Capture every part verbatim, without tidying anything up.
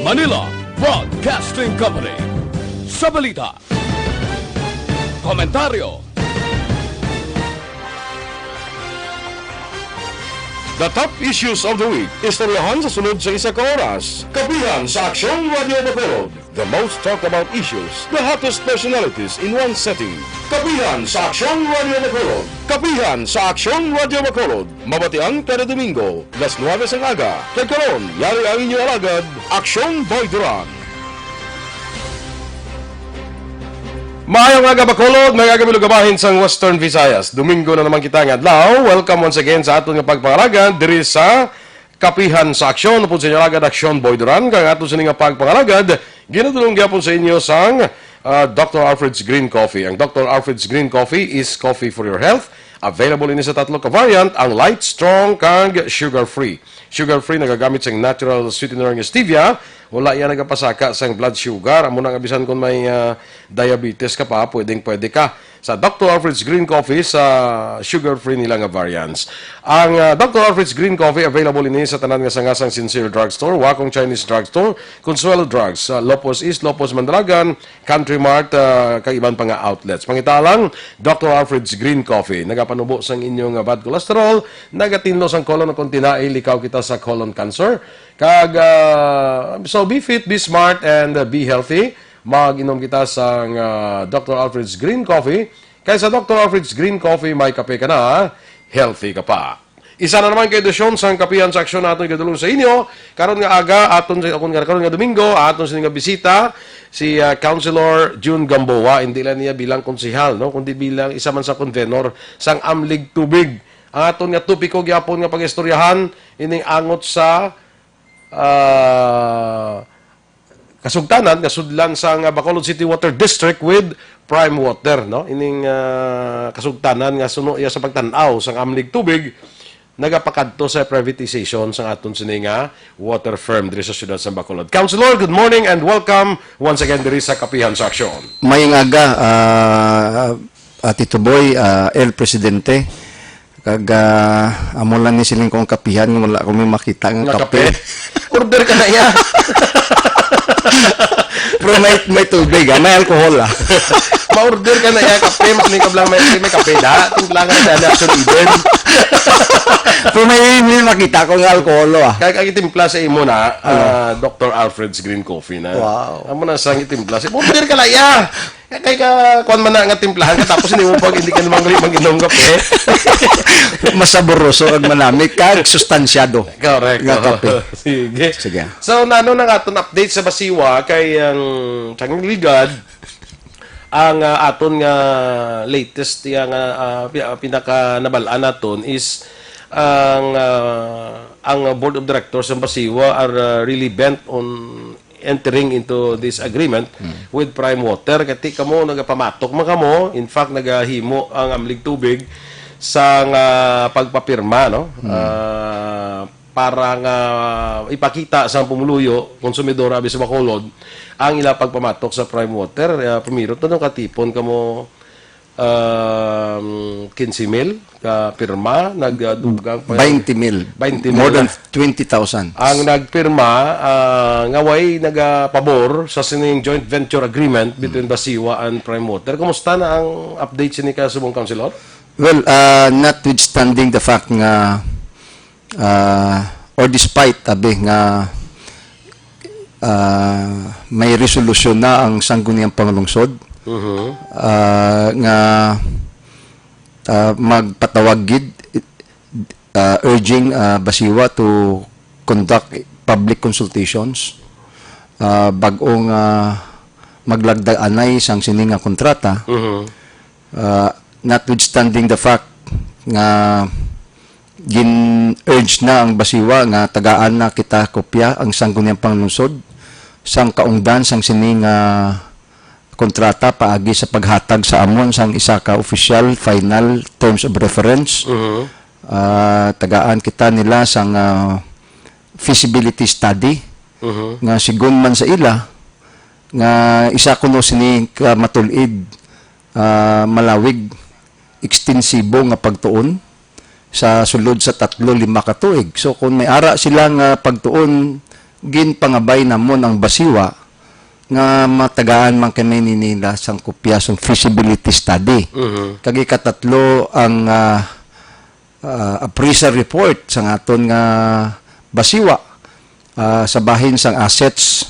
Manila Broadcasting Company. Sa balita, komentaryo, the top issues of the week, istoryahan sa sunod sa isa ka oras. Kapihan sa Aksyon Radio Bacolod. The most talked about issues, the hottest personalities in one setting. Kapihan sa Aksyon Radio Bacolod. Kapihan sa Aksyon Radio Bacolod. Mabatian kada Domingo, las nuebe sang aga. Kag karon, yari ang inyo alagad, Aksyon Boy Duran. Maayong aga, Bacolod. Maayong aga, mga kabahin sang Western Visayas. Domingo na naman kita nga adlaw. Welcome once again sa aton nga pagpangalagad diri sa Kapihan sa Aksyon. Upod sa inyo alagad, Aksyon Boy Duran. Kag aton sini nga pagpangalagad, ginadulong gyapon sa inyo sang, ah, Doctor Alfred's Green Coffee. Ang Doctor Alfred's Green Coffee is coffee for your health. Available ini sa tatlo ka variant, ang light, strong, kag sugar-free. Sugar-free, nagagamit sang natural sweetener nga stevia. Wala iya nagapasaka sang blood sugar. Amo na nga bisan kung may, ah, diabetes ka pa, pwedeng pwede ka sa Doctor Alfred's Green Coffee sa sugar-free nila nga variants. Ang, ah, Doctor Alfred's Green Coffee available ini sa tanan nga sanga sang Sincere Drugstore, Wakong Chinese Drugstore, Consuelo Drugs, sa Lopos East, Lopos Mandalagan, Country Mart, ah, kag iban pa nga outlets. Pangita lang, Doctor Alfred's Green Coffee. Nagapanubo sang inyong, ah, bad cholesterol, nagatinlo sang colon, kung tinai, likaw kita sa colon cancer. Kag, ah, so be fit, be smart, and, ah, be healthy. Mag-inom kita sang, ah, Doctor Alfred's Green Coffee. Kay sa Doctor Alfred's Green Coffee, may kape ka na, healthy ka pa. Isa na naman ka edisyon sang Kapihan sa Aksyon aton igadulong sa inyo. Karon nga aga, aton sa, akon nga, karon nga Domingo, aton sini nga bisita, si, ah, Councilor Jun Gamboa. Hindi lang niya bilang konsehal, no, kundi bilang isa man sa convenor sang Amlig Tubig. Ang aton nga topiko gyapon nga pag-istoryahan, ining angot sa, ah, kasugtanan nga sudlan sang Bacolod City Water District with Prime Water, no? Ining, ah, kasugtanan nga suno iya sa pagtan-aw sang Amlig Tubig, nagapakadto sa privatization sang aton sini nga water firm diri sa siyudad sa Bacolod. Councilor, good morning and welcome once again diri sa Kapihan sa Aksyon. Mayong aga, ah, Ate Tuboy, ah, El Presidente. Kag, ah, amo lang ni siling kong kapihan nga wala ko may makita nga Nga kape. kape? Order ka na iya. Pero may, may tubig, ah, may alcohol, ah. Ma-order ka na iya kape, mas may kablang may, may kape da. Timpla ka na dali, Action Eden. Pero may, may makita ko nga alcohol, ah. Kag ang itimpla sa imo na, Ano? ah, Doctor Alfred's Green Coffee na. Wow. Amo na sang itimpla sa, order ka na iya. Kay ka, kuwan man na nga timplahan ka, tapos hindi mo pag, hindi ka naman gali mag-inom kape. Masaboroso kag manami, kag sustansyado Correct. nga Oo. kape. Sige. Sige. So, nano na nga aton update sa Basiwa kay ang sang ligad, ang, ah, aton nga latest, yang, ah, ah, pi-, ah, pinaka nabal-an naton is ang, ah, ang Board of Directors sa Basiwa are, ah, really bent on entering into this agreement Hmm. with Prime Water. Kati kamo, nagapamatok man kamo. In fact, nagahimo ang Amlig Tubig sa nga pagpapirma, no? Hmm. Ah, para nga ipakita sa pumuluyo, konsumidor, abi sa Bacolod, ang ila pagpamatok sa Prime Water. Ah, primero to, no, katipon kamo, um, quince mil ka pirma, nagdugang pa. Twenty mil. Twenty mil More than na. Twenty thousand. Ang nagpirma, ah, nga way nagapabor sa sining joint venture agreement between Mm. Basiwa and Prime Water. Kumusta na ang update sini ka subong, Councilor? Well, ah, notwithstanding the fact nga, ah, or despite, abi, nga ah, may resolusyon na ang Sangguniang Panglungsod, Mhm. ah, nga, ah, magpatawag gid, ah, urging, ah, Basiwa to conduct public consultations, ah, bag-o nga maglagda anay sang sini nga kontrata. Mhm. Ah, notwithstanding the fact nga gin-urge na ang Basiwa nga tagaan na kita kopya ang Sangguniang Panglungsod sang kaungdan sang sini nga kontrata paagi sa paghatag sa amon sang isa ka official final terms of reference. Mhm. Ah, tagaan kita nila sang, ah, feasibility study Mhm. nga sigon man sa ila nga isa kuno sini ka matul-id, ah, malawig, ekstensibo nga pagtuon sa sulod sa tatlo, lima ka tuig. So, kung may ara sila nga pagtuon, ginpangabay namon ang Basiwa nga matagaan man kami ni nila sang kopya sang feasibility study. Mhm. Kag ikatatlo, ang, ah, ah, appraisal report sang aton nga Basiwa, ah, sa bahin sang assets,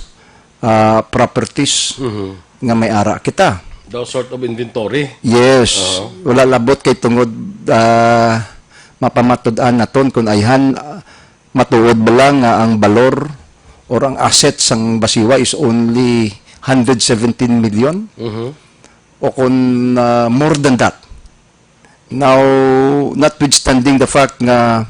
ah, properties Mhm. nga may ara kita. Daw sort of inventory. Yes. Oo. Wala labot kay tungod, ah, mapamatud-an naton kung ayhan, ah, matuod ba lang nga ang balor or ang assets sang Basiwa is only hundred seventeen million? Mhm. O kung, ah, more than that. Now, notwithstanding the fact nga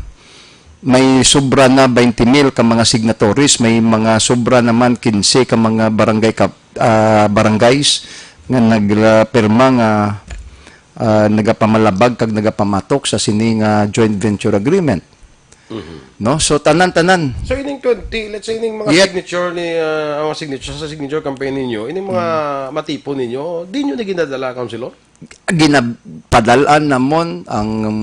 may sobra na twenty mil ka mga signatories, may mga sobra naman quince ka mga barangay kap-, ah, barangays nga nagpirma nga, ah, nagapamalabag kag nagapamatok sa sini nga joint venture agreement. Mhm. No? So, tanan-tanan. So, ining twenty, let's say, ining mga Yet signature ni, ah, ang mga signature, sa signature campaign ninyo, ining mga Mm. matipon ninyo, di nyo na ginadala, Councilor? Ginapadal-an namon ang, um,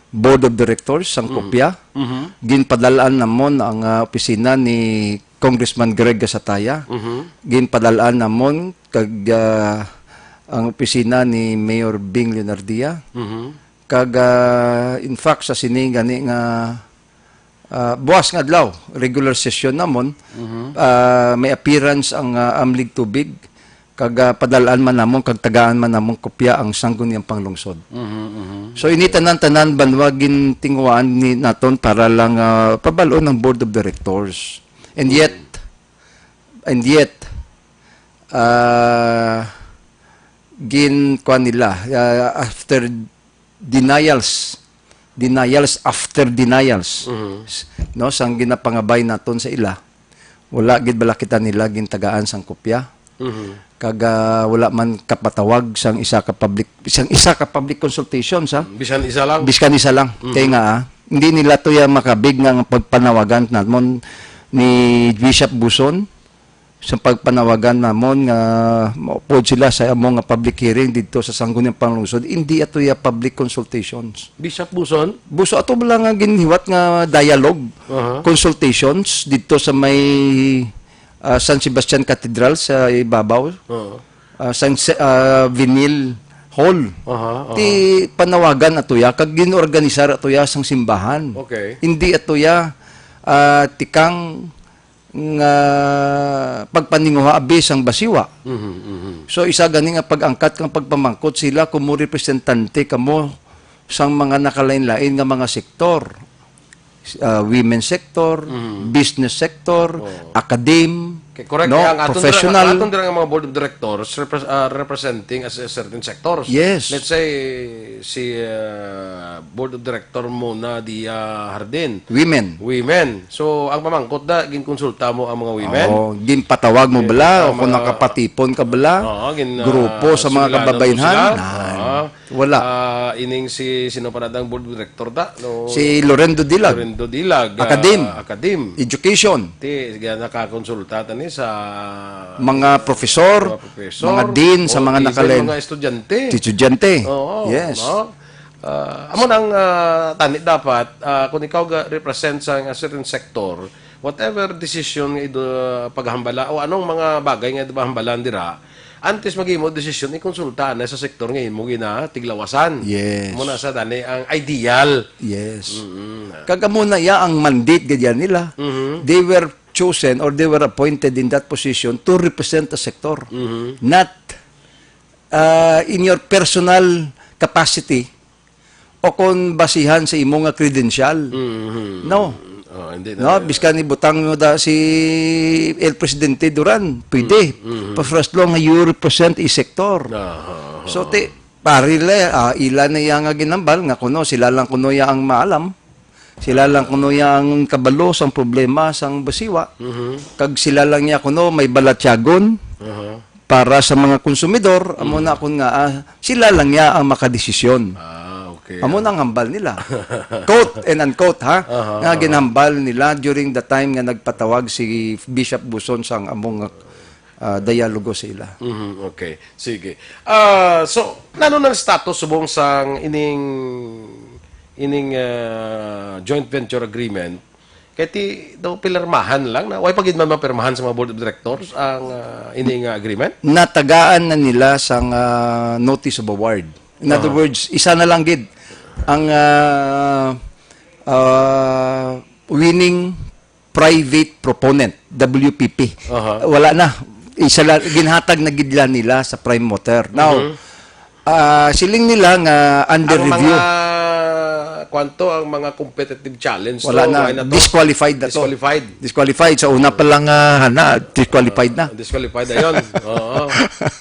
Board of Directors, ang Mhm. kopya. Mhm. Ginpadal-an namon ang, ah, opisina ni Congressman Greg Gasataya. Mhm. Ginpadal-an namon kag, ah, ang opisina ni Mayor Bing Leonardia. Mhm. Kag, ah, in fact, sa sini gani nga, ah, buas nga adlaw, regular session namon, Mhm. ah, may appearance ang, ah, Amlig Tubig, kag, ah, padal-an man namon, kag tagaan man namon kopya ang Sangguniang Panglungsod. Mhm, mhm. So, ini tanan-tanan banwa gintinguhaan ni naton para lang, ah, pabal-on ang Board of Directors. And yet, and yet, ah, gin-, kuwan nila, ah, after denials, denials after denials, Mhm. s-, no, sang ginapangabay naton sa ila, wala gid bala kita nila gintagaan sang kopya. Mhm. Kag, ah, wala man kapatawag sang isa ka public, sang isa ka public consultation, sa? Bisan isa lang. Biskan isa lang. Mhm. Kay nga, ah, hindi nila to ya makabig nga ang pagpanawagan namon ni Bishop Buson, sa pagpanawagan namon nga maupod sila sa amo nga public hearing didto sa Sangguniang Panglungsod, hindi ato ya public consultations. Bishop Buson? Buso ato bala nga ginhiwat nga dialogue, Aha. consultations didto sa may, ah, San Sebastian Cathedral sa ibabaw, Oo. ah, San Se-, ah, Vinyl Hall. Aha, aha. Ti panawagan ato ya, kag gin-organisar ato ya sang simbahan. Okay. Hindi ato ya, ah, tikang nga pagpaninguha abi sang Basiwa. Mhm, mhm. So, isa gani nga pag-angkat kang pagpamangkot sila kung mo representante kamo sang mga nakalain-lain nga mga sektor. Ah, women sector, Mhm. business sector, Oo. academe, Kay correct, no? kaya ang aton dira, Professional. ang aton dira nga mga board of directors repres-, ah, representing as a certain sectors. Yes. Let's say, si, ah, board of director mo na di, ah, Hardin. Women. Women. So, ang pamangkot na, ginkonsulta mo ang mga women? Oo, ginpatawag mo Gin-, bala, ang o kung mga nakapatipon ka bala, Oo, gin-, ah, grupo sa mga sumilano mo kababainhan? sila? Nan. Oo. Wala. Ah, ining si, sino pa na dang board director ta? No? Si Lorendo Dilag. Lorendo Dilag, ah, Akadim. Akadim. Education. Ti, sige, nakakonsulta ta ni sa Mga professor, mga professor, mga dean, sa o mga even nakalen-, mga estudyante. Estudyante. Oo, Yes. no? Ah, amo nang, ah, tani dapat, ah, kung ikaw ga represent sa nga certain sector, whatever decision nga ido paghambala o anong mga bagay nga ido pahambalan dira, antes maghimo desisyon, ikonsulta na sa sektor nga imo ginatiglawasan. Yes. Amo na sa tani ang ideal. Yes. Mm-mm. Kag amo na iya ang mandate gid yan nila. Mhm. They were chosen or they were appointed in that position to represent the sector. Mhm. Not, uh, in your personal capacity o kung basihan sa imo nga credential. Mhm. No. Oh, hindi na No, yan. Biskan ibutang mo da si El Presidente Duran, pwede. Mhm. But for as long as you represent a sector. Aha, aha. So, ti, pari le, ah, ila na iya nga ginambal, nga kuno, sila lang kuno iya ang maalam. Sila lang kuno iya ang kabalo sang problema sang Basiwa. Mhm. Kag sila lang niya kuno may balatyagon Aha. para sa mga konsumidor, amo Mhm. na kun nga, ah, sila lang niya ang makadesisyon. Ah, okay. Amo na ang hambal nila. Quote and unquote, ha? Aha, Nga aha. ginhambal nila during the time nga nagpatawag si Bishop Buson sang among, ah, dialogo sa ila. Mhm, okay. Sige. Ah, so, nano nang status subong sang ining, ining, ah, joint venture agreement? Kay ti daw pirmahan lang na, way pa gid man mapirmahan sa mga board of directors ang, ah, ini nga agreement? Natagaan na nila sang ah, notice of award. In other words, isa na lang gid ang ah, ah, winning private proponent, W P P. Aha. Wala na. Isa la, ginhatag na gid la nila sa Prime Water. Now, ah, siling nila nga under Ang review. Mga, kwanto ang mga competitive challenge Wala to, na. Why na to? Disqualified na to. Disqualified. Disqualified. Sa una pa lang, ah, hana, disqualified na. Disqualified na yun. Oo.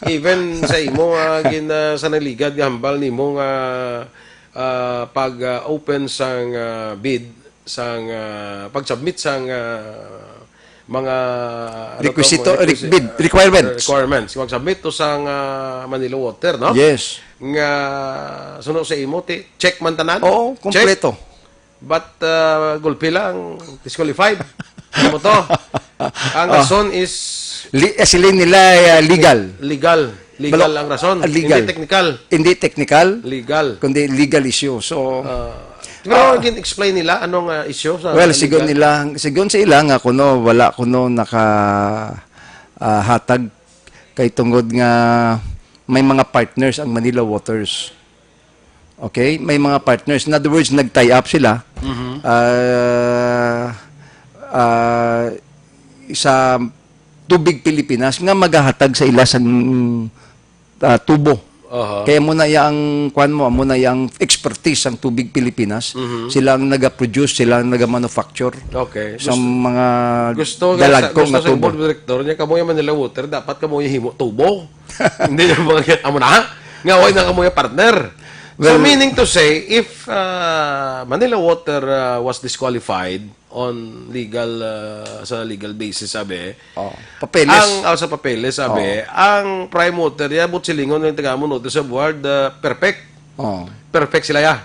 Even sa imo nga gin, ah, sa naligad nga hambal nimo nga ah, pag ah, open sang ah, bid, sang ah, pag-submit sang ah, mga ano to, Requisito, mga re- requisi- bid, requirements. Requirements. Mag-submit to sang ah, Manila Water, no? Yes. Nga suno sa imo ti check man tanan. Oo, Check. Kompleto. But uh, gulpi lang, disqualified. Ano to? Ang Ah. Rason is Li, eh, siling nila eh, legal. Legal. Legal Balo- ang rason. Ah, legal. Hindi technical. Hindi technical, Legal. Kundi legal issue. So, Uh, pero gin-explain nila anong uh, issue sa well, legal? Sigon nila, sigon sa ila nga kuno wala kuno naka ah, hatag kay tungod nga may mga partners ang Manila Waters. Okay? May mga partners. In other words, nag-tie up sila. Ah, ah, sa Tubig Pilipinas nga magahatag sa ila sang ah, tubo. Aha. Kaya mo na iya ang kwan mo, amo na iya ang expertise ang Tubig Pilipinas. Sila ang naga-produce, sila ang naga-manufacture Okay. sa mga Gusto nga dalagko gusto nga sa tubo. Board of Director niya, kamo yung Manila Water, dapat kamo yung himo tubo. Hindi yung mga, amo na, nga way na kamo yung partner. So, Well, meaning to say, if uh, Manila Water uh, was disqualified on legal, uh, sa legal basis, sabi, Oh, papeles. ang, oh, sa papeles, sabi, ang Prime Water, ya, but silingon ng taga mo notice of award, uh, perfect. Oh. Perfect sila, ya.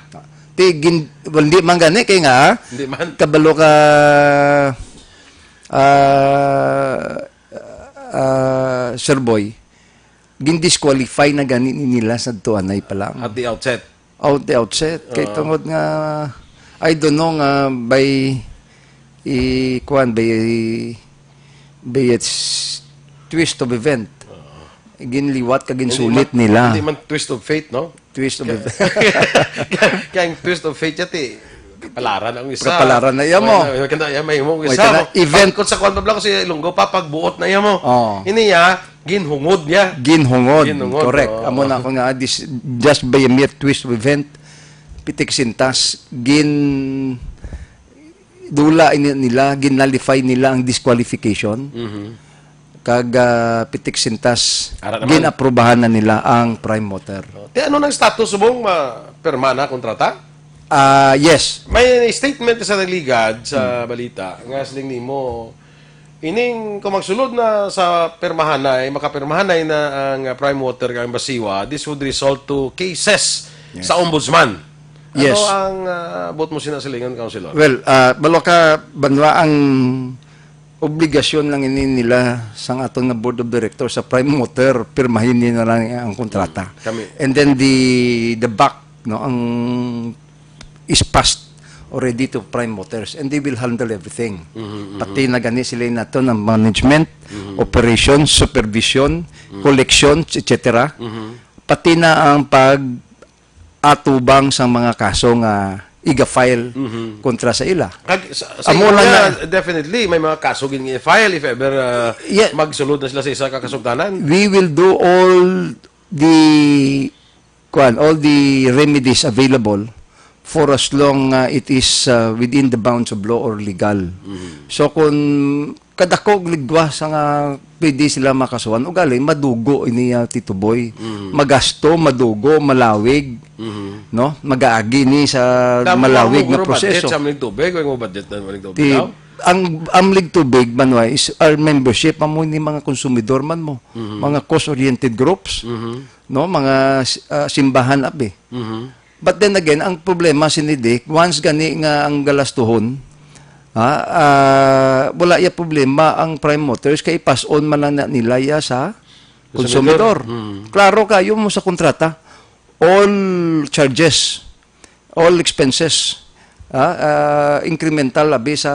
Ti gin, well, hindi man gani kay nga Hindi man. kabalo ka ah ah, Sir Boy, gin-disqualify na gani ni nila sa tuanay pa lang. At the outset. Out the outset. Kay tungod nga, I don't know nga by, i, kuan, by, by its twist of event, ginliwat ka, ginsulit Hindi man- nila. Hindi man twist of fate, no? Twist of event. Kaya ang twist of fate, yati, kapalaran ang isa. Kapalaran na iya mo. May, may, may, may, may May isa. kana, Mo. event. Pag, kung sa kwan pa lang, si Ilonggo pa, pagbuot na iya mo. Oh. Ini ya, ginhungod niya. Ginhungod. Ginhungod, Correct. Oo. Amo na ako nga, this, just by a mere twist of event, pitik sintas, gin dula ini nila, gin-nullify nila ang disqualification. Kag ah, pitik sintas, Ara naman. gin-aprobahan na nila ang Prime Water. Ti ano nang status subong ma permana kontrata? Ah, yes. May statement sa nagligad sa balita nga siling nimo, ining kung magsulod na sa permahanay, makapirmahanay na ang Prime Water kag Basiwa, this would result to cases sa ombudsman. Ano Yes. ang ah, buot mo sina silingon, Councilor? Well, ah, balo ka, banwa ang obligasyon lang ini nila sang aton nga board of directors sa Prime Water, pirmahin nila lang ang kontrata. Kami. And then the the buck, no, ang is passed already to Prime Waters and they will handle everything. Pati na gani sila nato ng management, operations, supervision, collections, et cetera. Pati na ang pag atubang sa mga kaso nga iga-file kontra sa ila. Kag, sa, sa Amo imo lang nga, na- definitely may mga kaso gid nga i-file if ever uh, Yeah. magsulod na sila sa isa ka kasugtanan. We will do all the kuan, all the remedies available for as long uh, it is uh, within the bounds of law or legal. So kung kadako og ligwa sa nga pwede sila makasuhan, ugali madugo ini uh, Tito Boy. Magasto, madugo, malawig, no? Magaagi ni sa Tama, malawig mo nga guro budget proseso. Sa maling tubig, kung mo budget na maling tubig. Ti, Daw? ang amlig tubig manwa is our membership amo ni mga konsumidor man mo, mga cost-oriented groups, no, mga ah, simbahan abi. But then again, ang problema sini di, once gani nga ang galastuhon, ha, ah, wala ya problema ang Prime Motors kay pass-on man lang na nila ya sa konsumidor. Klaro kayo mo sa kontrata, all charges, all expenses ah, ah, incremental abi sa,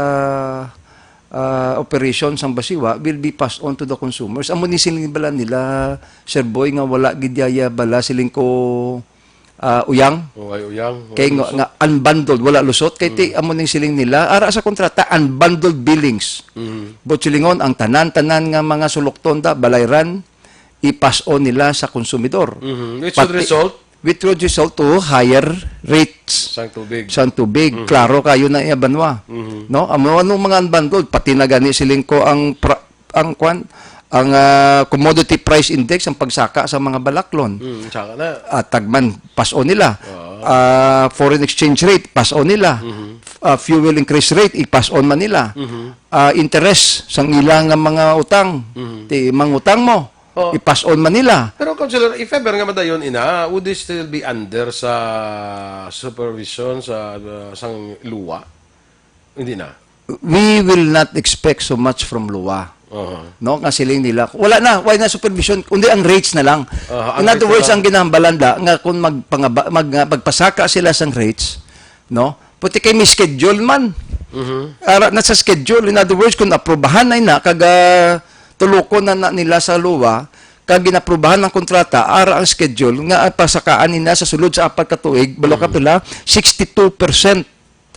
ah, operation sang Basiwa will be passed on to the consumers. Amo ni siling bala nila, Sir Boy, nga wala gid yaya bala siling ko, ah, uyang. Wala uyang, wala kay nga, lusot. Nga unbundled, wala lusot. Kay ti, amo ning siling nila, ara sa kontrata, unbundled billings. Mm. But silingon, ang tanan-tanan nga mga sulokton da, balayran, i-pass on nila sa konsumidor. Mhm. Which would result? Which would result to higher rates sang tubig. Sang tubig. Mhm. Klaro kayo na iya banwa. Mhm. No? Amo anong mga unbundled, pati na gani siling ko ang pra-, ang kwan, ang, ah, commodity price index, ang pagsaka sa mga balaklon. Mm, saka na. Ah, tagman, pass on nila. Oo. Ah, foreign exchange rate, pass on nila. Mhm. Ah, fuel increase rate, i-pass on man nila. Mhm. Ah, interest, sang ilang nga mga utang, Mhm. ti mangutang mo, Oo. i-pass on man nila. Pero, Councilor, if ever nga madayon ina, would they still be under sa supervision sa, uh, sang luwa? Hindi na. We will not expect so much from luwa. Aha. No, nga siling nila, wala na, wala na supervision, kundi ang rates na lang. Aha, ang In other rates words, na lang. Ang ginahambalan da, nga kung magpangaba-, mag-, magpasaka sila sang rates, no, pati kay may schedule man. Mhm. Ara na sa schedule. In other words, kung aprubahan na ina, kag, ah, tulukon na, na nila sa luwa, kag ginaprubahan ang kontrata, ara ang schedule nga pasakaan nila sa sulod sa apat ka tuig, balo ka Mhm. pila, sixty-two percent.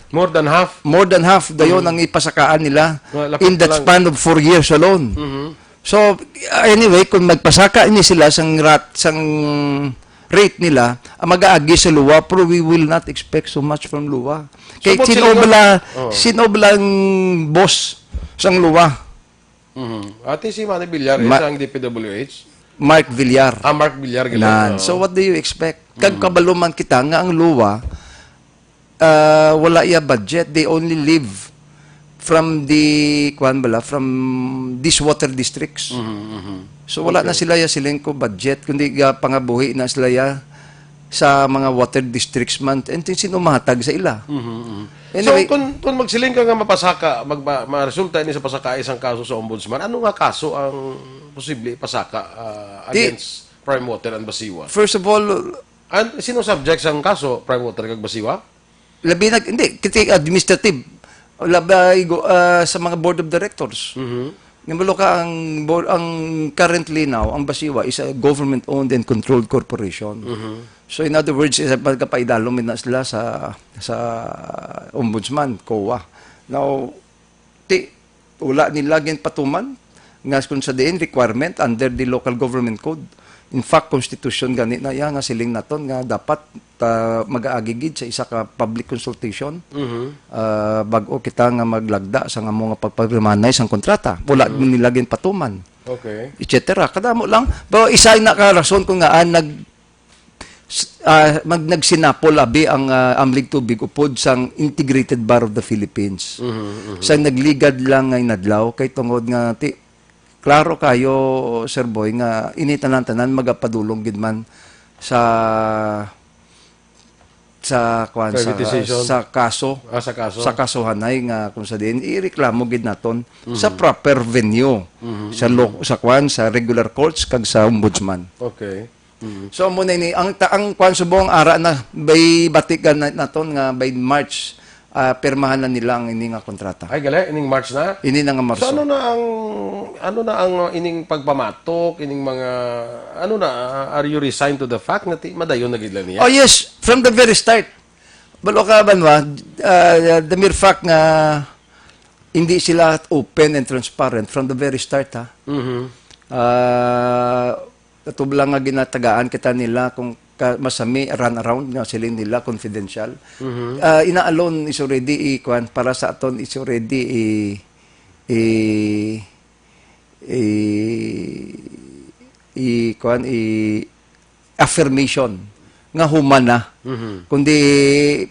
More than half. More than half dayon Mhm. ang ipasakaan nila Nga, lapit in that lang. Span of four years alone. Mhm. So, anyway, kung magpasaka ini sila sang rat-, sang rate nila, ang mag-aagi sa luwa, pero we will not expect so much from luwa. Kay So, sino silingon bala, Oh. sino bala ang boss sang luwa? Mhm. Ate, si Manny Villar, Ma- isang D P W H? Mark Villar. Ah, Mark Villar, galing. Nan. Oo. So, what do you expect? Kag Mhm. kabalo man kita nga ang luwa, ah, wala iya budget. They only live from the, kuwan bala, from these water districts. Mhm, mhm. So, wala na Okay. sila ya siling ko budget, kundi ga pangabuhi na sila ya sa mga water districts man. And then, sino mahatag sa ila? Mhm, mhm. Anyway. So, kung, kung magsiling ka nga mapasaka, magba-, maresulta ini sa pasaka isang kaso sa ombudsman, ano nga kaso ang posible ipasaka, ah, Di- against Prime Water and Basiwa? First of all, And sino subject sang kaso, Prime Water kag Basiwa? Labi na, hindi, kiti administrative. Labi, ah, sa mga board of directors. Mhm. Nabalo ka ang board, ang currently now, ang Basiwa is a government-owned and controlled corporation. Mhm. So, in other words, is pagkapaidalom na sila sa, sa ombudsman, COA. Now, ti, wala nila ginpatuman nga kung sa diin requirement under the local government code. In fact, constitution gani na iya nga siling naton nga dapat, ah, mag-aagi gid sa isa ka public consultation, Mhm. ah, bag-o kita nga maglagda sa nga mga pagpagrimanay sang kontrata. Wala Mhm. nila ginpatuman. Okay. Et cetera. Kadamo lang. Pero isa na ka rason kung ngaan nag-, s-, ah, mag-, nagsinapol abi ang, ah, Amlig Tubig upod sang Integrated Bar of the Philippines. Mhm, mhm. Sa nagligad lang nga inadlaw, kay tungod nga ti-, klaro kayo, Sir Boy, nga ini tanan-tanan magapadulong gid man sa, sa, kwan, sa, Privatization. Sa kaso, Ah, sa kaso. Sa kasuhanay nga kung sa diin, ireklamo gid naton sa Mhm. proper venue, Mhm, sa lo-, mhm. sa, kwan, sa regular courts kag sa ombudsman. Okay. Mhm. So, amo na ini. Ang ta-, ang kwan subong ara na, by batikan na, naton nga by March, ah, pirmahan na nila ang ini nga kontrata. Ay, gali, ining March na? Ini na nga Marso. So, ano na ang, ano na ang, uh, ining pagpamatok, ining mga, ano na, uh, are you resigned to the fact nga ti-, madayon na gid lang niya? Oh, yes, from the very start. Balo ka, Banwa, uh, the mere fact nga hindi sila open and transparent from the very start, ha? Mhm. Ah, Katublang nga ginatagaan kita nila kung ka-, masami run around nga siling nila confidential. Mhm. Ah, ina alone is already i-, kwan, para sa aton is already i-, i-, i-, i-, kwan, i-, affirmation nga human na. Mhm. Kundi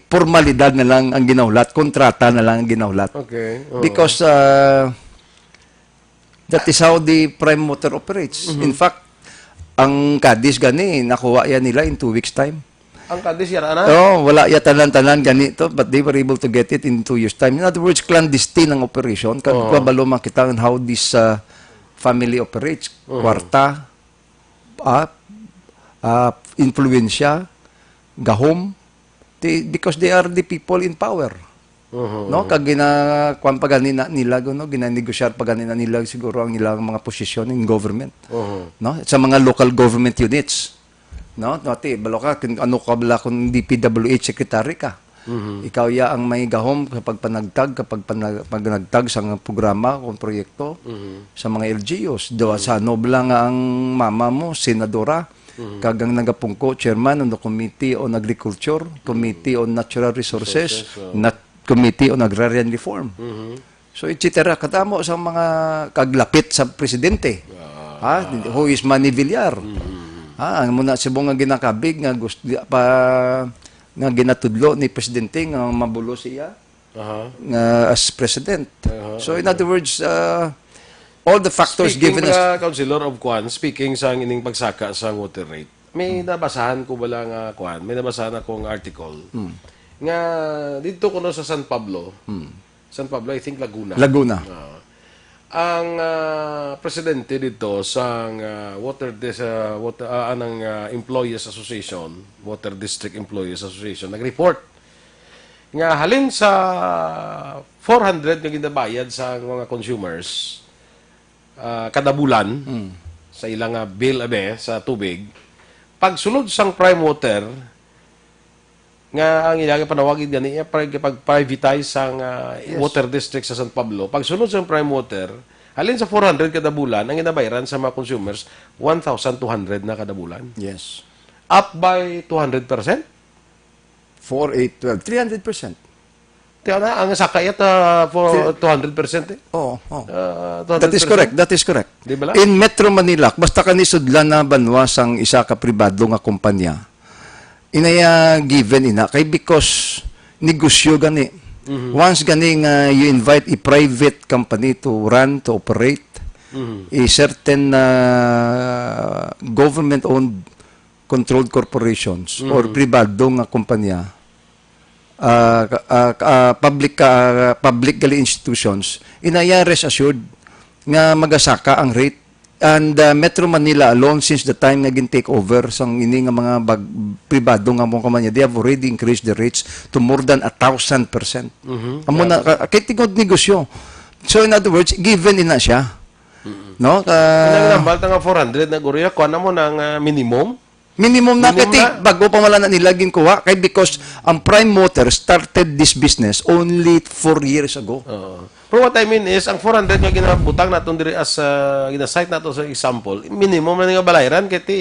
formalidad na lang ang ginahulat, kontrata na lang ang ginahulat. Okay. Oo. Because, ah, That is how the Prime Water operates. Mhm. In fact, ang Cadiz gani, nakuha yan nila in two weeks' time. Ang Cadiz, yara na? Oh, wala ya tanan-tanan gani to, but they were able to get it in two years' time. In other words, clandestine ang operation. Kag Oo. Kabalo man kita on how this, uh, family operates. Mhm. Kwarta, ah, ah, influensya, gahom, they, because they are the people in power. Mhm. No? Kag gina-, kwan pa gani na nila, no? Ginanegosyar pa gani na nila siguro ang ilang mga posisyon in government. Mhm. No? Sa mga local government units. No? Dati, balo ka, kun ano ka bala kung D P W H secretary ka. Mhm. Ikaw ya ang may gahom sa pagpanagtag, kapag panag-, pagnagtag sa mga programa o proyekto Mhm. sa mga L G Us. Do, Mhm. Sa nobla nga ang mama mo, senadora, Mhm. kag ang nagapungko, chairman on the Committee on Agriculture, Committee on Natural Resources, Resources, oh. Nat-, Committee on Agrarian Reform. Mhm. So, et cetera. Katamo sa mga kaglapit sa presidente. Ah. Ha? Who is Manny Villar? Mhm. Ha? Ang muna subong nga ginakabig nga gusto pa nga ginatudlo ni presidente nga mabulo siya Aha. nga as president. Aha, So, in aha. other words, uh, all the factors Speaking given as pala, Councilor, of kwan, speaking sa ining pagsaka sa water rate, may Hmm. nabasahan ko bala nga kwan, may nabasahan akong article Hmm. nga dito kuno sa San Pablo, Hmm. San Pablo, I think Laguna. Laguna. Ah. Ang, ah, presidente dito sa, ah, water dis-, ah, water, ah, anang, ah, Employees Association, Water District Employees Association, nag-report nga halin sa four hundred nga ginabayad sa mga consumers, ah, kada bulan Mm. sa ilang, ah, bill, abe, sa tubig, pagsulod sang Prime Water, nga ang ila panawag gani iya, pag, pag-privatize sang, ah, Yes. water district sa San Pablo, pagsulod sang Prime Water, halin sa four hundred kada bulan, ang ginabayaran sa mga consumers, one thousand two hundred na kada bulan. Yes. Up by two hundred percent? Four, eight, twelve, three hundred percent. Tiyan na, ang saka yata for Three two hundred percent eh. Oo, oo. Ah, That is two hundred percent. correct. That is correct. Di ba lang? In Metro Manila, basta kani sudlan na banwa sang isa ka pribado nga kumpanya, inaya given ina kay because negosyo gani. Mhm. Once gani nga you invite a private company to run, to operate, Mhm. a certain, ah, government-owned controlled corporations or Mhm. pribado nga kumpanya, ah, ka-, ah, ka-, ah, public, ah, public gali institutions, inaya rest assured nga magasaka ang rate. And, ah, Metro Manila alone, since the time nga gin-take over sang ini nga mga bag-, pribado nga mga kumpanya, they have already increased the rates to more than a thousand percent. Mhm. Amo na, Grabe. ka-, kay tingod negosyo. So, in other words, given ina siya. Mm-mm. No? Ka- Ang nambal ta nga four hundred na guriya, kuha na mo ng, ah, minimum. Minimum na Minimum kay ti-, na. bago pa wala na nila ginkuha kay because ang Prime Water started this business only four years ago. Oo. Pero what I mean is, ang four hundred nga ginabutang naton diri as, ah, ginasite nato sa example, minimum na nga balayran kay ti,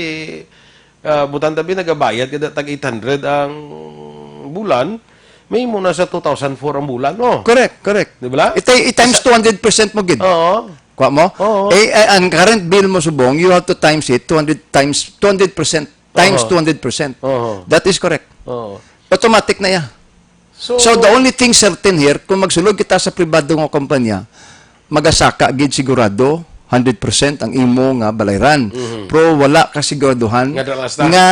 ah, butang tabi nagabayad kada tag eight hundred ang bulan, may mo na sa two thousand four ang bulan, no? Correct, correct. Di ba? Ita-, i-times Sa two hundred percent mo gid. Oo. Kwa mo? Oo. Eh, eh, ang current bill mo subong, you have to times it, two hundred times, two hundred percent times Oo. two hundred percent. Oo. That is correct. Oo. Automatic na ya. So, So, the only thing certain here, kung magsulod kita sa pribado nga kompanya, magasaka gid sigurado, hundred percent ang imo nga balayran. Mhm. Pero wala ka siguraduhan Nga dalas na. nga,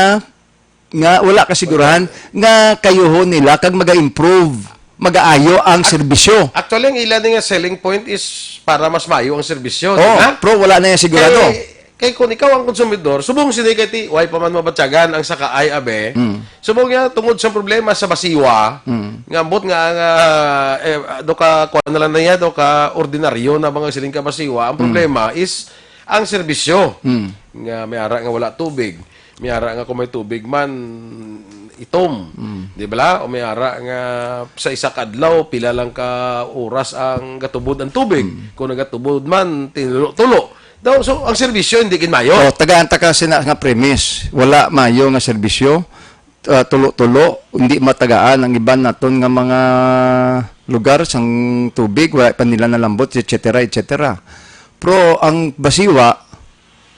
nga wala ka sigurahan nga kayuhon nila kag maga-improve, magaayo ang Ac-, serbisyo. Actually, ang ila ni nga selling point is para mas maayo ang serbisyo, di Oh, ba? Pero wala na yung sigurado. Kay, kay kung ikaw ang konsumidor, subong sini kay ti, way pa man mabatyagan ang saka ay abe. Mm. Subong niya, tungod sa problema sa basiwa, Mm. nga ambot nga, nga, eh, do ka, kuwan na lang na niya, do ka ordinaryo na mga siling ka basiwa, ang Mm. problema is ang serbisyo. Mm. Nga may ara nga wala tubig. May ara nga kung may tubig man, itom. Mm. Di ba la? O may ara nga sa isa ka adlaw, pila lang ka oras ang gatubod ang tubig. Mm. Kung nagatubod man, tinulo-tulo. Daw, so, ang serbisyo hindi gid mayo. Oh, tagaan ta ka sina nga premise. Wala mayo nga serbisyo. Ah, tulo-tulo, hindi matagaan ang iban naton nga mga lugar sang tubig, wala pa nila nalambot, et cetera, et cetera. Pero ang basiwa,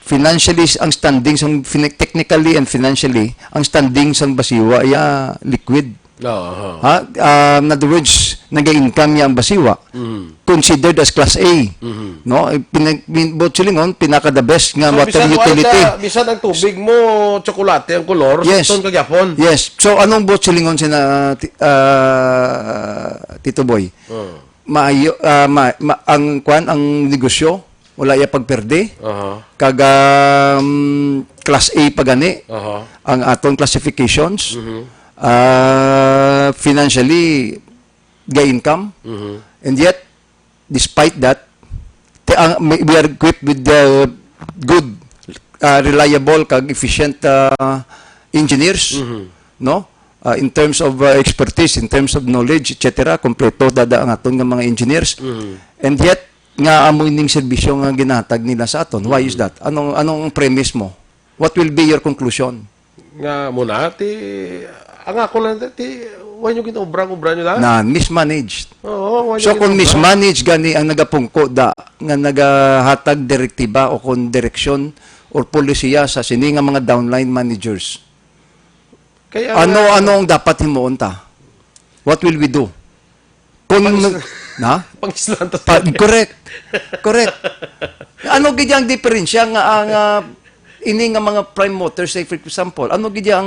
financially, ang standing sang fin-, technically and financially, ang standing sang basiwa iya liquid. Oo, oo. Ha? Ah, in other words, naga-income niya ang basiwa. Mm. Considered as class A. Mhm. No? Eh, pinag-, pin-, buot silingon, pinaka the best nga So, water bisan utusan utility. Ka, bisan ang tubig mo, tsokolate ang kolor, Yes. Ton ka gyapon. Yes. So, anong buot silingon sina, ti-, ah, Tito Boy? Oh. Maayo, ah, ma-, ma-, ang kwan, ang negosyo, wala iya pagperde. Aha. Kag, um, class A pa gani Aha. ang aton classifications. Mhm. Ah, financially, ga-income. Mhm. And yet, despite that, te-, ang, may, we are equipped with the good, uh, reliable, kag efficient, uh, engineers, Mhm. no? Uh, in terms of, uh, expertise, in terms of knowledge, et cetera, kompleto dada ang aton nga mga engineers. Mhm. And yet, nga amo ining serbisyo nga ginahatag nila sa aton. Why is Mhm. that? Anong, anong premise mo? What will be your conclusion? Nga muna, ti, ang ako lang, ti, why nyo ginaobra-obra nyo lang? Na mismanaged. Oo, why nyo So, kung ginaobra? Mismanage gani ang nagapungko da, nga nagahatag direktiba o kung direksyon or polisiya sa sini nga mga downline managers, Kaya ano, nga ano ang dapat himuon ta? What will we do? Kung Pangis-, na? Pangislan ta Pa-, sila. Correct. Correct. Ano gid ang diferensya nga ang, ah, ini nga mga prime motors, say, for example, ano gid ang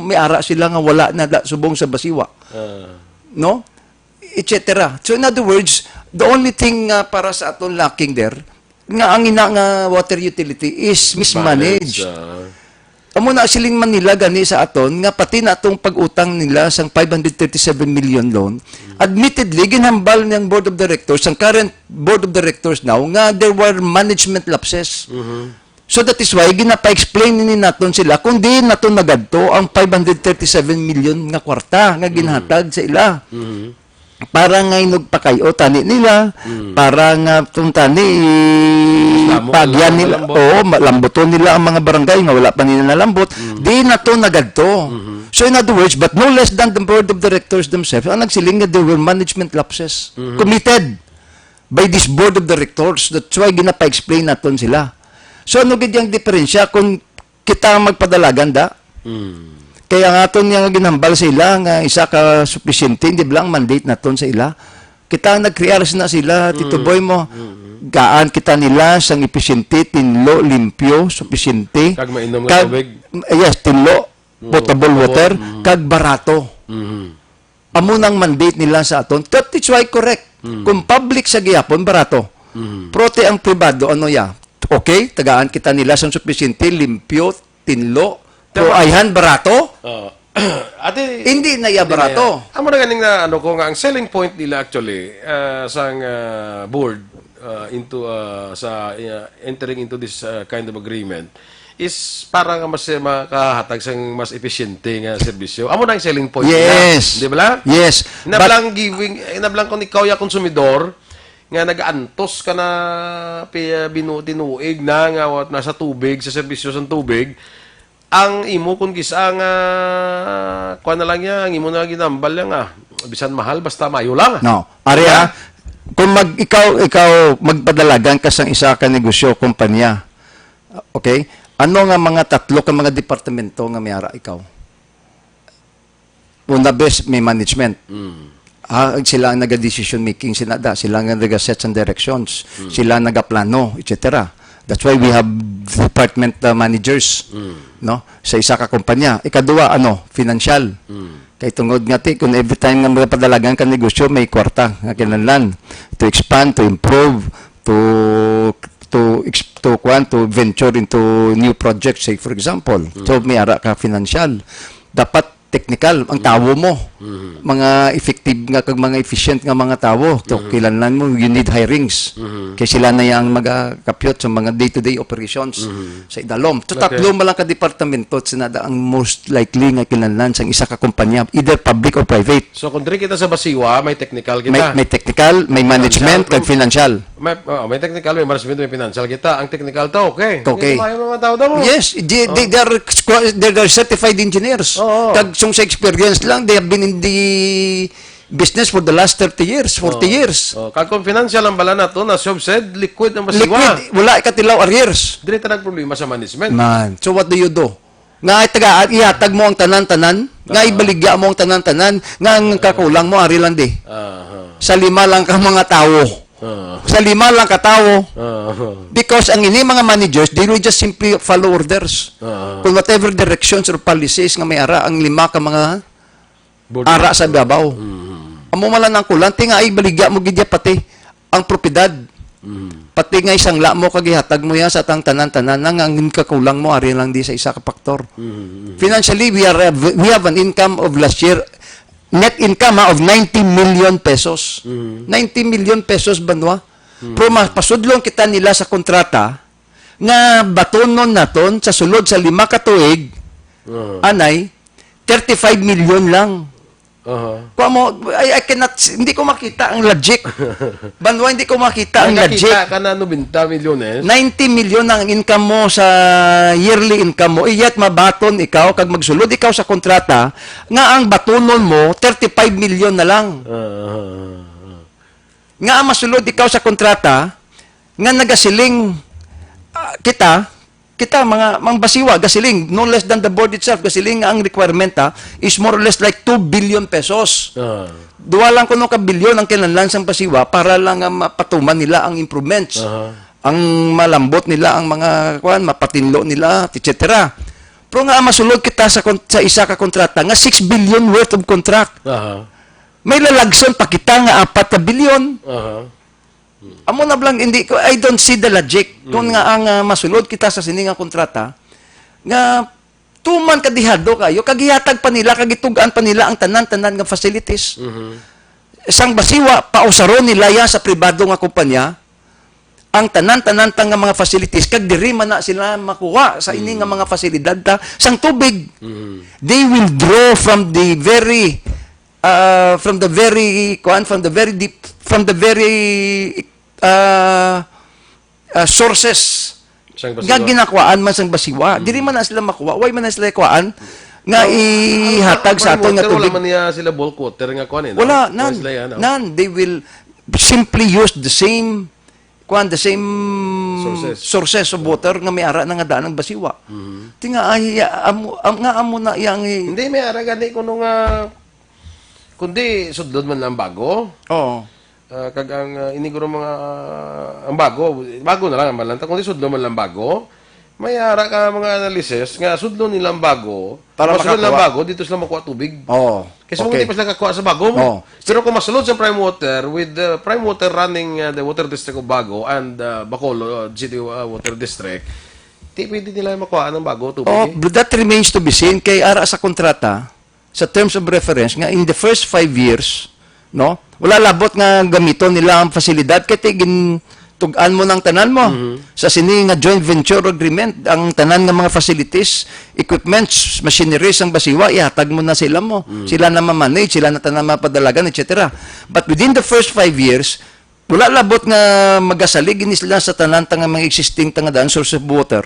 may ara sila nga wala na da-, subong sa Basiwa? Ah. No? Et cetera. So, in other words, the only thing nga para sa aton lacking there, nga ang ina nga water utility is mismanaged. Mismanaged, ah. Amo na siling Manila gani sa aton nga pati na atong pag-utang nila sang five hundred thirty-seven million loan, admittedly, ginhambal ng board of directors, ang current board of directors now, nga there were management lapses. Mhm. So that is why ginapa-explain ni naton sila kung diin nato nagadto ang five hundred thirty-seven million nga kwarta nga Mhm. ginhatag sa ila. Mhm. Para nga inugpakay-o tani nila, Mm. para nga tong tani i-, Mas lamo, pagyan lamo, nila, lambot. Oo, ma-, lambuton nila ang mga barangay nga wala pa nila nalambot, Mm. di na to nagadto. Mhm. So in other words, but no less than the board of directors themselves, ang nagsiling nga there were management lapses Mhm. committed by this board of directors. That's why ginapa-explain naton sila. So ano gid yung diferensya kung kita ang magpadalagan da? Mm. Kaya nga aton nga ginhambal sa ila nga isa ka supisyente, di ba lang mandate naton sa ila? Kita ang nag-crear na sila, Tito Mm. Boy mo. Mm. Gaan kita nila sang episyente, tinlo, limpyo, supisyente. Kag mainom nga Kag, tubig. Yes, tinlo, Mm, potable potable. water, Mm. kag barato. Mm. Amo nang mandate nila sa aton. That is why correct. Mm. Kung public sa gihapon, barato. Mm. Prote ang pribado, ano ya? Okay, tagaan kita nila sang supisyente, limpyo, tinlo. Tama. Pero ayhan, barato? Oo. Ate, Hindi na ya hindi na barato. ya. Amo na ganing na, ano ko nga, ang selling point nila actually, ah, sang, ah, board, ah, into, ah, sa, ah, entering into this, ah, kind of agreement is para nga mas, eh, makahatag sang mas episyente nga serbisyo. Amo na ang selling point nila. Yes. Di ba la? Yes. But Inablang giving, inablang kung ikaw ya konsumidor, nga nag-antos ka na pi-, ah, binu-, tinuig na nga wa-, nasa tubig, sa serbisyo sang tubig, ang imo kun kis-a nga, kuwan na lang ya, ang imo na lang ginambal ya nga, bisan mahal, basta mayo lang. No. Ari, Diba? ah, kung mag-, ikaw, ikaw, magpadalagan ka sang isa ka negosyo, kompanya, okay? Ano nga mga tatlo ka mga departamento nga may ara ikaw? Una, bes, may management. Mm. Ah, sila ang naga-decision making, sila da, sila ang naga-set sang directions, Mm. sila ang nagaplano, et cetera. That's why we have department, uh, managers, Mm. no? Sa isa ka kumpanya. Ikaduha, ano, financial. Mm. Kay tungod nga ti, kung every time nga magapadalagan ka negosyo, may kwarta nga kinahanglan to expand, to improve, to, to ex-, to, kuwan, to venture into new projects, say, for example. Mm. So, may ara ka financial. Dapat technical ang tawo mo. Mhm. Mga effective nga kag mga efficient nga mga tawo. To, Mhm. kinahanglan mo, you need hirings. Mhm. Kay sila na yang magakapyot sa mga day-to-day operations Mhm. sa idalom. So, Okay. tatlo man lang ka departamento, sinada ang most likely nga kinahanglan sang isa ka kumpanya, either public or private. So, kung diri kita sa Basiwa, may technical kita. May, may technical, may management, Financial. kag financial. May, oh, may technical, may management, may financial kita. Ang technical to, okay. Okay. Hindi maayo mga tao daw. Yes, they, Oh. they, they are squa-, they are certified engineers. Oo. Kag sung sa experience lang, they have been in the business for the last thirty years, forty Oh. years. Oh, kag kung financial ang bala nato, na Sob said, liquid ang Basiwa. Liquid, wala katilaw arrears. Dili ta nagproblema sa management. Man, so what do you do? Nga ay taga, ihatag mo ang tanan-tanan, nga Ah. ibaligya mo ang tanan-tanan, nga ang Ah. kakulang mo, ari lang di. Aha. Sa lima lang ka mga tawo. Ah. Sa lima lang ka tawo. Ah. Because ang ini mga managers, they will just simply follow orders. Ah. Kung whatever directions or policies nga may ara, ang lima ka mga Board ara sa member. babaw. Mm. Amo man lang ang kulang, ti nga ay baligya mo gid ya pati ang propiedad. Mm. Pati nga isang lamo kag ihatag mo ya sa tang tanan-tanan na nga ang kakulang mo ari lang di sa isa ka faktor. Mm, mm. Financially, we are, we have an income of last year, net income, ha, of ninety million pesos. Mm. Ninety million pesos, banwa. Mm. Pero mapasudlon kita nila sa kontrata nga batonon naton sa sulod sa lima ka tuig, Ah. anay, thirty-five million lang. Aha. Kuha mo, I, I cannot, hindi ko makita ang logic. Banwa, hindi ko makita ang May logic. Nakita ka na nobenta milyones? Ninety million ang income mo sa yearly income mo, yet mabaton ikaw kag magsulod ikaw sa kontrata nga ang batonon mo thirty-five million na lang. Ah, ah, ah, ah. Nga ang masulod ikaw sa kontrata nga nagasiling, ah, kita, kita, mga, mga basiwa, gasiling, no less than the board itself, gasiling nga ang requirement, ha, is more or less like two billion pesos. Ah. Duwa lang kuno ka bilyon ang kinahanglan sang basiwa para lang nga mapatuman nila ang improvements. Aha. Ang malambot nila ang mga, kuwan, mapatinlo nila, et cetera. Pero nga masulod kita sa kon-, sa isa ka kontrata nga six billion worth of contract. Aha. May lalagson pa kita nga apat ka bilyon. Aha. Amo na lang, hindi ko, I don't see the logic. Kung Mm. nga ang, ah, masulod kita sa sini nga kontrata, nga tuman kadihado kayo, kag ihatag pa nila, kag itugan pa nila ang tanan-tanan nga facilities. Mhm. Sang basiwa, pausaron nila ya sa pribado nga kumpanya, ang tanan-tanan ta nga mga facilities, kag diri man na sila makuha sa ini nga Mm. mga pasilidad ta, sang tubig. Mhm. They will draw from the very, uh, from the very, kuan, from the very deep, from the very, uh, uh, sources Sang nga basiwa. Ginakuhaan man sang basiwa. Mm. Diri man na sila makuha. Why man na sila kuhaan nga Ang, ihatag ang sa aton nga prime water, wala tubig? Man niya sila bulk water nga kuhaan, eh, no? Wala, none. Wala sila yan, no? None. They will simply use the same, kuhaan, the same Sources. Sources of water nga may ara na nga daan ang basiwa. Mhm. Ti nga, ay, amo, am-, nga amo na yang i- Hindi, may ara gani kuno nga, kundi sudlon man lang bago. Oo. Ah, kag ang, ah, ini guro mga, ah, ang bago, bago na lang ang balanta. Kung di sudlo man lang bago, may ara ka mga analysis nga sudlo nilang bago, Para masulod lang makakuha. Bago, dito sila makuha tubig. Oo. Kasi kung Okay. Hindi pa sila kakuha sa bago mo. Oo. Pero kung masulod sa prime water, with the prime water running, ah, the water district of Bago and, ah, Bacolod, ah, City, ah, Water District, di pwede nila makuha ng bago tubig, Oh, eh. But that remains to be seen. Kay ara sa kontrata, sa terms of reference nga in the first five years, no, wala labot nga gamiton nila ang pasilidad kay ti gintug-an mo ng tanan mo. Mhm. Sa sini nga joint venture agreement, ang tanan nga mga facilities, equipments, machineries ang basiwa, ihatag mo na sila mo. Mhm. Sila na ma-manage, sila na tanan mapadalagan, et cetera. But within the first five years, wala labot nga magasalig ini sila sa tanan ta nga mga existing ta nga daan source of water.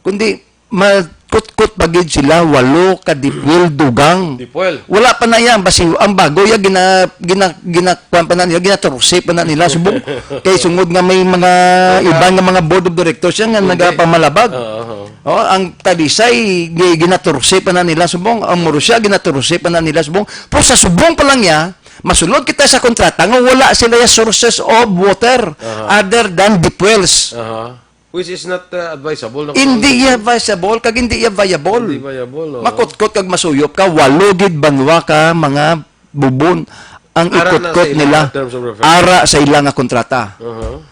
Kundi makutkot pa gid sila walo ka deep well dugang. Deep well. Wala pa na yan. Basi ang bago ya gina, gina, gina, kuwan pa na nila, ginatursi pa na nila subong. Kay sungod nga may mga Okay. Iban nga mga board of directors yan nga Hindi. Nagapamalabag. Oo, oo. Oh, ang Talisay, gi-, ginatursi pa na nila subong. Ang Murcia, ginatursi pa na nila subong. Pero sa subong pa lang niya, masulod kita sa kontrata nga wala sila ya sources of water Aha. Other than deep wells. Aha. Which is not, uh, advisable, no? Hindi iya advisable, kag hindi iya viable. Hindi viable, oo. Makutkot kag masuyop ka, walo gid banwa ka mga bubon ang Ara na ikutkot sa ila nila. Terms of reference. Ara sa ila nga kontrata. Uh-huh.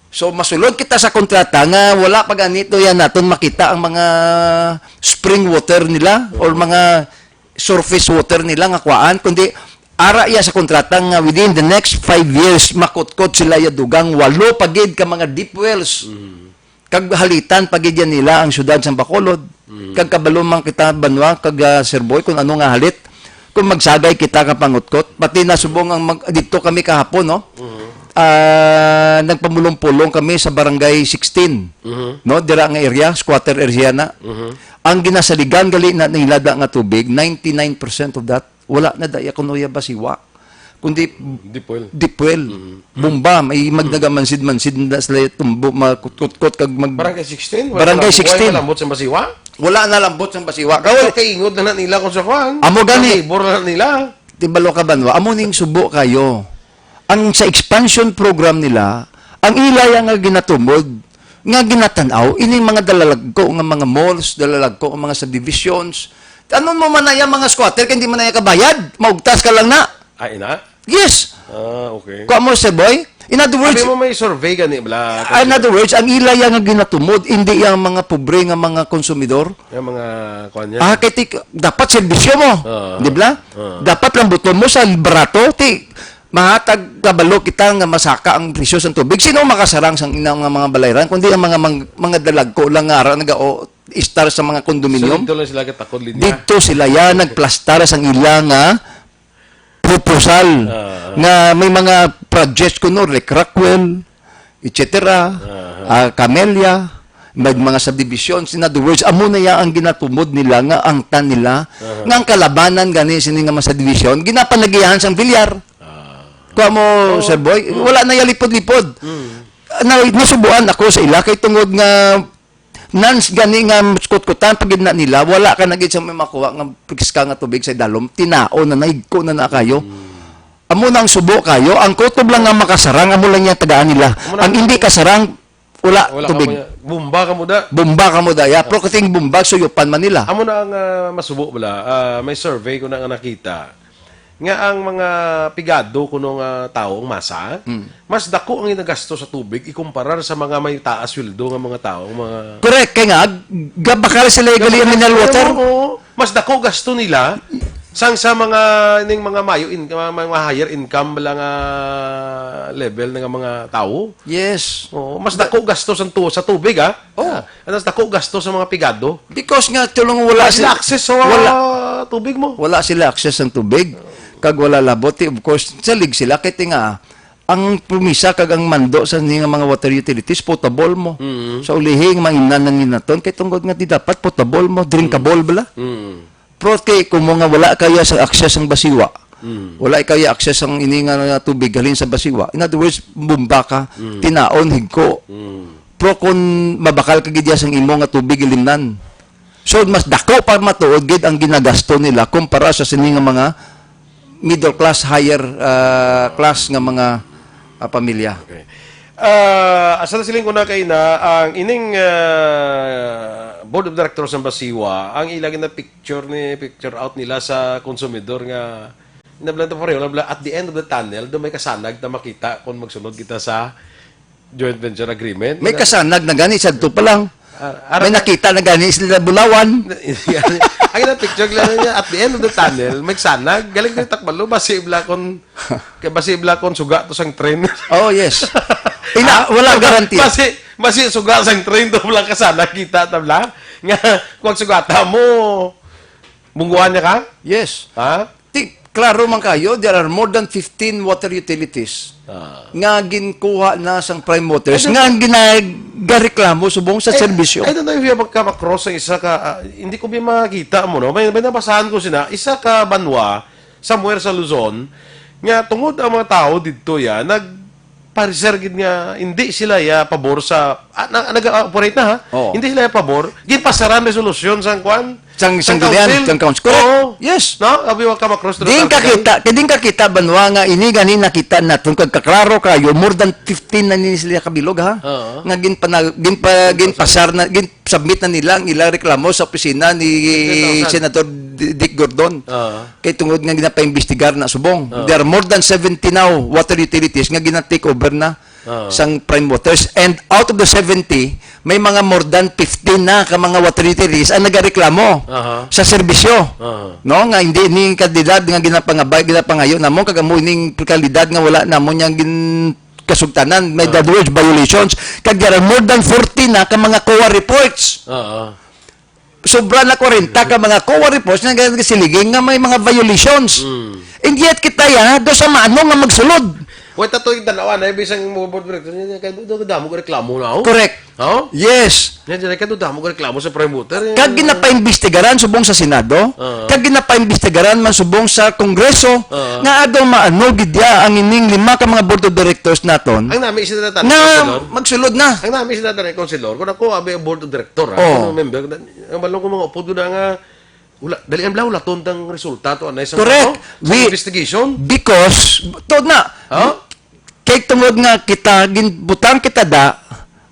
So, masulod kita sa kontrata nga wala pa ganito yan naton makita ang mga spring water nila or mga surface water nila nga kuhaan, kundi ara iya sa kontrata nga within the next five years, makutkot sila ya dugang walo pa gid ka mga deep wells. Mm. Kag halitan pa gid yan nila ang siyudad sang Bacolod. Mm. Kag kabalo man kita, Banwa, kag, ah, Sir Boy, kung ano nga halit. Kung magsagay kita ka pangutkot, pati na subong ang mag-, dito kami kahapon, no? Mhm. Ah, nagpamulong-pulong kami sa Barangay sixteen, Mhm. no? Dira nga area, squatter area na. Mhm. Ang ginasaligan gali na nila da nga tubig, ninety-nine percent of that, wala na daya kuno ya basiwa. Kundi Deep well. Deep well. Mhm. Bomba, may magnagamansid-mansid na sila tumbo, makutkot kag mag- Barangay sixteen? Wala Barangay na, sixteen. Wala malambot sa basiwa? Wala na lambot sa basiwa. Kawal, Kay ingod na na nila kung sa kwan. Amo gani. Sa neighbor na nila. Di balo ka, Banwa? Amo ning subo kayo. Ang sa expansion program nila, ang ilaya nga ginatumod, nga ginatanaw, ining mga dalalagko nga mga malls, dalalagko nga mga subdivisions. Ano mo man na yan, mga squatter, kay hindi man na yan kabayad? Maugtas ka lang na. Ay, na? Yes. Ah, okay. Kuha mo, Sir Boy, In other words, Abi mo may survey gani bala? In other words, ang ila ya nga ginatumod, hindi yang mga pobre nga mga konsumidor. Yung mga, kuwan niya. Ah, kay tik-, dapat serbisyo mo. Oo. Di ba? Oo. Dapat lang buton mo sa barato. Ti, mahatag kabalo kita nga masaka ang presyo sa tubig. Sino makasarang sa inang nga mga balayran? Kundi ang mga, mga, mga dalagko lang nga ara naga-, o, istar sa mga So, condominium. Dito lang sila katakod linya. Dito sila yan, nagplastar sa ila nga proposal Ah. nga may mga projects kuno, like Rockwell, et cetera, Ah. ah, Camellia, may mga subdivisions. In other words, amo na ya ang ginatumod nila nga ang tan nila, Ah. nga ang kalabanan gani sini nga mga subdivision, ginapanagihan sang bilyar. Ah. Kuha mo, Oh. Sir Boy, Mm. wala na ya lipod-lipod. Mm. Na, nasubuan ako sa ila kay tungod nga nans gani nga kutkutan pa gid na nila, wala ka na gid sa may makuha nga piska nga tubig sa idalom, tinaon na, nahigko na na kayo. Hmm. Amo na ang subo kayo, ang kutob lang nga makasarang, amo lang yang tagaan nila. Amo na Ang ang hindi kasarang, wala Wala ka tubig. mo, bomba ka mo da. Bomba ka mo da, ya. Pero kating bomba, suyupan man nila. Amo na ang, ah, masubo bala. Ah, may survey ko na nga nakita nga ang mga pigado kuno nga tawo ang masa, Mm. mas dako ang ginagasto sa tubig ikumparar sa mga may taas sweldo nga mga tawo, ang mga Correct, kay nga, gabakal sila gali ang mineral water. Oo, mas dako gasto nila sang sa mga ning mga mayo in, mga, mga higher income lang nga level na nga mga tawo. Yes. Oo, mas dako gasto sa tu-, sa tubig, ah. Oh. Ah, mas dako gasto sa mga pigado. Because nga, tulong wala Wala sila si-, access sa wala. tubig mo. Wala sila access sa tubig. Kag wala labot, eh, of course, salig sila. Kay nga, ang promisa kag ang mando sa ni nga mga water utilities, potable mo. Mm. Sa ulihi, nga mainan na ni naton, kay tungod nga di dapat potable mo, drinkable bala. Mm. Pero kay kung mo nga wala kaya sa access ang basiwa, Mm. wala kaya access ang ini nga, nga tubig halin sa basiwa. In other words, bomba ka, Mm. tinaon, higko. Mm. Pero kung mabakal ka gid ya sang imo nga tubig ilimnan. So, mas dako pa matuod gid ang ginagasto nila kumpara sa sini nga mga middle class, higher, ah, class nga mga, ah, pamilya. Okay. Ah, asa na siling ko na kay na ang ining, ah, board of directors ng Basiwa, ang ila gina-picture ni, picture out nila sa konsumidor nga nabla ta pareho, nabla, at the end of the tunnel, do may kasanag na makita kung magsunod kita sa joint venture agreement. May Na- kasanag na gani, sadto pa lang. Ah, ara- May nakita na gani sila Bulawan. Ang ina picture lang niya, at the end of the tunnel, may kasanag. Galing ko takbalo, basi ibla kon, kay basi ibla kon suga to sang train. Oh, yes. Ina, Ah, wala suga, garantiya. Basi, basi suga sang train to, wala kasanag kita, tabla. Nga, kung sugata mo, mungguan niya ka? Yes. Ha? Ti, klaro man kayo, there are more than fifteen water utilities Ah. nga ginkuha na sang Prime Waters, I don't nga ang ginagareklamo subong sa I, serbisyo. I don't know if you have come across sa isa ka, ah, hindi ko bi makita mo, no? May, may nabasahan ko sina, isa ka banwa, somewhere sa Luzon, nga tungod ang mga tao didto ya, nag, pareser gid nga hindi sila ya pabor sa, ah, na, nag-operate na, ha? Oo. Hindi sila ya pabor. Ginpasaran resolusyon sang kwan? Sang, sang Sang gunian, council? sang council. Correct. Oo. Yes. No? Abi wa ka ma-cross through Din council. kakita, kay din kakita banwa nga ini gani nakita naton kag kaklaro kayo, more than fifteen na ni sila kabilog, ha? Oo. Nga ginpana-, ginpa-, ginpasar na, gin-submit na nila ang ilang reklamo sa opisina ni Fifteen thousand. Senator D-, Dick Gordon. Oo. Kay tungod nga ginapaimbestigar na subong. Oo. There are more than seventy now water utilities nga gina-take over na Oo. sang Prime Waters. And out of the seventy, may mga more than fifteen na ka mga water utilities ang nagareklamo Aha. sa serbisyo. Aha. No, nga hindi ni kalidad nga ginapangabay, ginapangayo namo, kag amo ning kalidad nga wala namo niyang gin-, kasugtanan, may Ah. the words violations. Kag there are more than forty na ka mga COA reports. Oo. Sobra na kwarenta ka mga COA reports nga nagasiliging nga may mga violations. Mm. And yet kita ya, do sa maano nga magsulod. Wait, ato yung tanawan, eh, bisang mo board director, niya, kaya do, do, damo ko reklamo na, oh. Correct. Oh? Yes. Niya, dyan, kaya do, damo ko reklamo sa Prime Water, eh. Kag ginapaimbestigaran subong sa Senado, Ah. kag ginapaimbestigaran man subong sa Kongreso, Ah. nga adaw maano gid ya ang ining lima ka mga board of directors naton Ang nami sila na nga tanong, Senador. magsulod na. Ang nami sila tanong, Senador, kung ako, abi, ang board of director, ah, Oh. kung member, ang balong ko mga upod ko na nga, wala, dali ang bala, wala tong resulta to, anay sa Correct. ano? Sa We investigation? Because, to na, Ha? kay tungod nga kita, ginbutang kita da,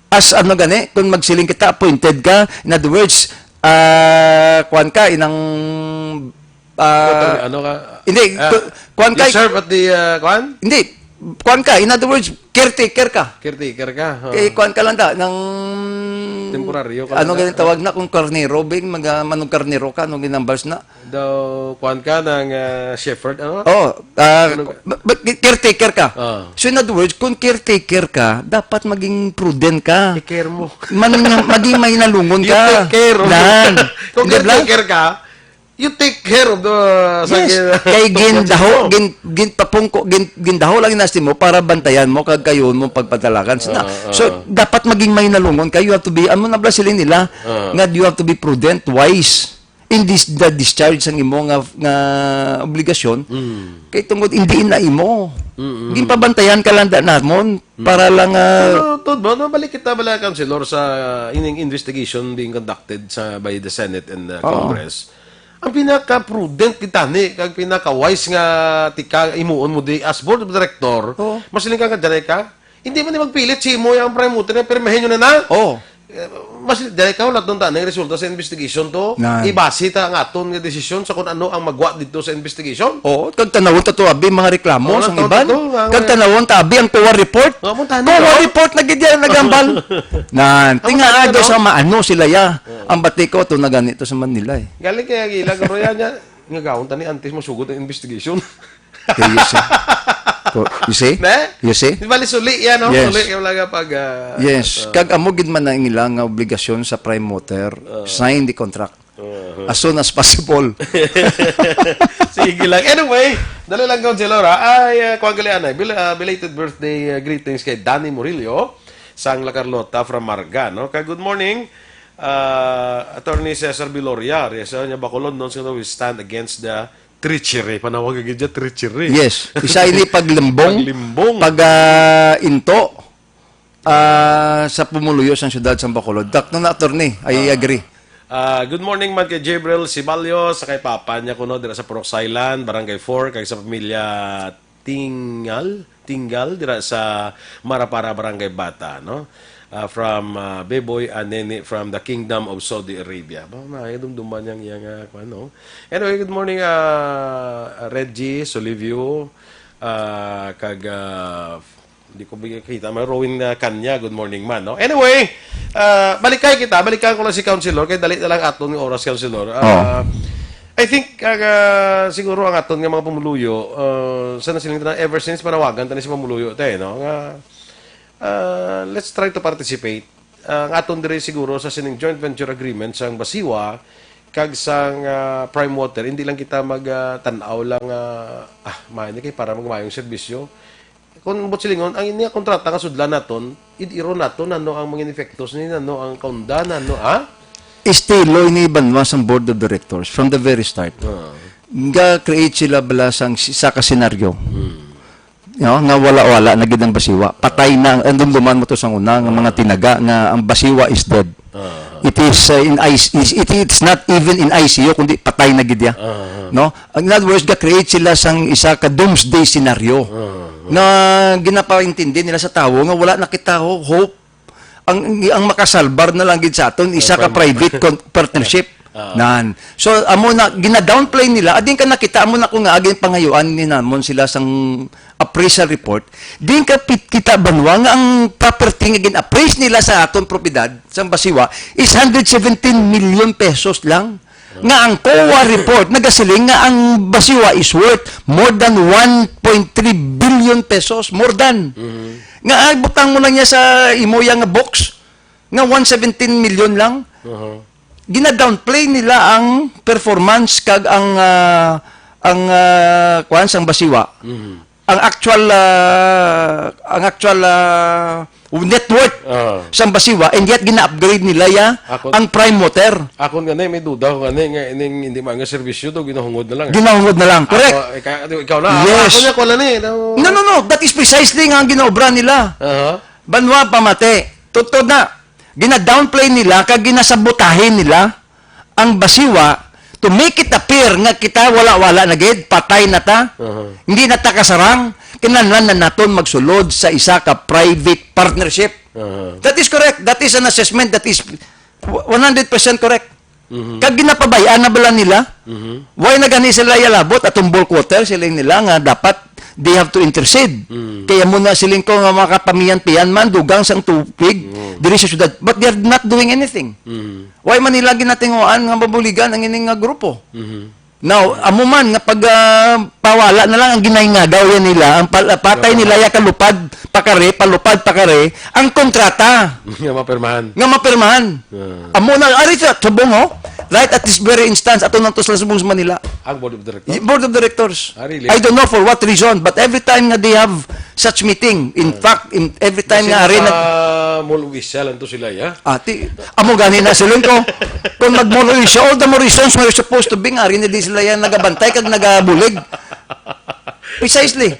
as ano gani, kung magsiling kita, appointed ka, in other words, ah, kuwan ka, inang, ah, Ano ka? hindi, Ah, ku-, kuwan you ka, serve at the, ah, kuwan? hindi, Kuan ka, in other words, caretaker ka. Caretaker ka. Oh. Eh, kuan ka lang da, ng... Temporaryo ka Ano lang da. Ganyan tawag na kung karnero, bing, mag, ah, manong karnero ka, anong ginambals na? Daw, kuan ka ng ah, shepherd, ano? Oh, ah, Ano ka? but, but caretaker ka. Ah. So in other words, kung caretaker ka, dapat maging prudent ka. I-care mo. Man, maging mahinalungon You ka. take care of Nan. Kung Hindi ba? caretaker ka, you take care of the... sa Yes. gin- Kay pag- gindaho, mo. gin, ginpapungko, gin, gindaho lang inasti mo para bantayan mo kag kayon mo pagpadalagan sina. Ah, ah. So dapat maging mahinalungon ka. You have to be, ano na ba siling nila? Ah. Nga you have to be prudent, wise in this the discharge sang imo nga nga obligasyon. Mm. Kay tungod hindi na imo. Mm-mm. Ginpabantayan ka lang da namon para lang ah, Pero, Todd, no, balik kita bala, Councilor, sa ining investigation being conducted sa by the Senate and the Oo. Congress. Ang pinaka-prudent kita ni, kag pinaka-wise nga tika imuon mo di as board of director, Oo. masiling ka nga dyan ka, hindi man ni magpilit si mo yung prime mover na pirmahin nyo na na. Oh. Eh, Mas dali ka wala tong tanang resulta sa investigation to. Nan. Ibase ta ang aton nga desisyon sa kung ano ang magwa dito sa investigation. Oo, kag tanawon ta to abi mga reklamo Oo, sang tanawon iban. ta to, nga- Kag tanawon ta abi ang COA report. Nga mo, tani, COA no? report na gid yan nagambal. Nan, Ang tinga tanawon, ado no? sa maano sila ya. Ang bati ko to na ganito sa Manila eh. Galing kaya gila ka roya niya. Nga gaon tani antes mo sugod ang investigation. Okay, you see? Ko- You see? Ne? You see? Di ba, suli yan, no? Yes. Suli yung mga pag... ah, Yes, ah, kag amo gid man ang ilang nga obligasyon sa prime mover, sign the contract as soon as possible. Sige lang. Anyway, dali lang, Councilor, ha? Ay, uh, kuwan gali anay. Bel- ah, belated birthday ah, greetings kay Danny Murillo, sang La Carlota from Marga, no? Kag good morning, ah, Attorney Cesar Biloria. Reza niya Bacolod, non sino we stand against the treachery. Panawag gid dyan, treachery. Yes, isa ini paglimbong, Paglimbong. pag ah, into ah, sa pumuluyo sang syudad sang Bacolod. Dakto na, attorney, I agree. Ah, good morning man kay Gabriel Sibalyo sa kay papa niya kuno dira sa Purok Island, Barangay four, kag sa pamilya Tingal, Tingal dira sa Marapara, Barangay Bata, no? Ah, from ah, Beboy and Nene from the Kingdom of Saudi Arabia. Ba, may dumduman yang yang ah, kung ano. Anyway, good morning ah, Reggie Solivio, ah, kag ah, hindi ko bigyan kita. May Rowin na kanya. Good morning man, no? Anyway, ah, balikay kita. Balikan ko lang si Councilor. Kay dali na lang aton nga oras, Councilor. Ah, I think, ah, siguro ang aton nga mga pumuluyo, ah, sa nasiling na ever since panawagan tani si pumuluyo tayo, no? Nga, ah, let's try to participate. Ah, ang aton diri siguro sa sining joint venture agreement sang Basiwa kag sang ah, Prime Water, hindi lang kita mag ah, tan-aw lang ah, ah, mayo ni kay para magmayong serbisyo. Kung buot silingon, ang ini nga kontrata nga sudlan naton, id-iro naton ano ang mga epektos ni, ano ang kaunda, ano, ha? Estilo ini banwa sang board of directors from the very start. Ah. Ga-create sila bala sang isa ka senaryo. No, nga wala-wala na gid ang Basiwa. Patay na ang, ang dumduman mo to sa una nga mga tinaga nga ang Basiwa is dead. Ah. It is uh, in I C, is- it, it's not even in I C U kundi patay na gid ya. Ah. No? In other words, ga-create sila sang isa ka doomsday scenario. Ah. Nga ginapaintindi nila sa tawo nga wala na kita ho- hope. Ang ang makasalbar na lang gid sa aton isa ka private. Private con- partnership. Ah. Nan. So amo na gina-downplay nila. Adin ka nakita amo na ko nga agin pangayuan ni namon sila sang appraisal report. Din ka pit- kita banwa nga ang property nga gin-appraise nila sa aton propiedad sang Basiwa is one hundred seventeen million pesos lang. Nga ang COA report nagasiling nga ang Basiwa is worth more than one point three billion pesos, more than. Nga ay butang mo lang niya sa imo yang box nga one seventeen million lang. Uh-huh. Gina-downplay nila ang performance kag ang ah, ang ah, kuwan sang Basiwa. Ang actual ah, ang actual ah, net worth Ah. sang Basiwa, and yet gina-upgrade nila ya Ako- ang Prime Water. Akon gani, may duda ko gani nga ining hindi man nga serbisyo to, ginahungod na lang. Ginahungod na lang. Correct. Ako, ikaw, ikaw na. Yes. Ako niya ko lang eh. No. No, no, no. That is precisely nga ang ginaobra nila. Aha. Banwa pamati. Tutod na. Gina-downplay nila kag ginasabotahin nila ang Basiwa to make it appear nga kita wala-wala na gid, patay na ta. Aha. Hindi na ta kasarang, kinahanglan na naton magsulod sa isa ka private partnership. Aha. That is correct. That is an assessment that is one hundred percent correct. Kag ginapabay-an na bala nila? Why na gani sila yalabot atong bulk water? Siling nila nga dapat they have to intercede. Mm. Kaya mo na siling ko nga mga kapamiyan-piyan man, dugang sang tubig, Mm. diri sa syudad. But they are not doing anything. Mm. Why man nila ginatinguan nga mabuligan ang ining nga grupo? Mhm. Now, amo man nga pag, ah, pawala na lang ang ginahingagaw yan nila, ang pal-, patay Nga nila ya kalupad, pakare, palupad, pakare, ang kontrata Nga mapirmahan. nga mapirmahan. Ah. Amo na, ari sa subong, oh. Right at this very instance, ato nang to sa subong sa Manila. Ang board of directors? Y-, board of directors. Ah, really? I don't know for what reason, but every time nga they have such meeting, in Ah. fact, in, every time Kasi nga ari nag- naka-mall official, anto sila, ya? Ah, ti-, amo gani na siling ko. Kung mag-mall official, all the more reasons nga you're supposed to be nga, ari na di sila yan nagabantay kag nagabulig. Precisely.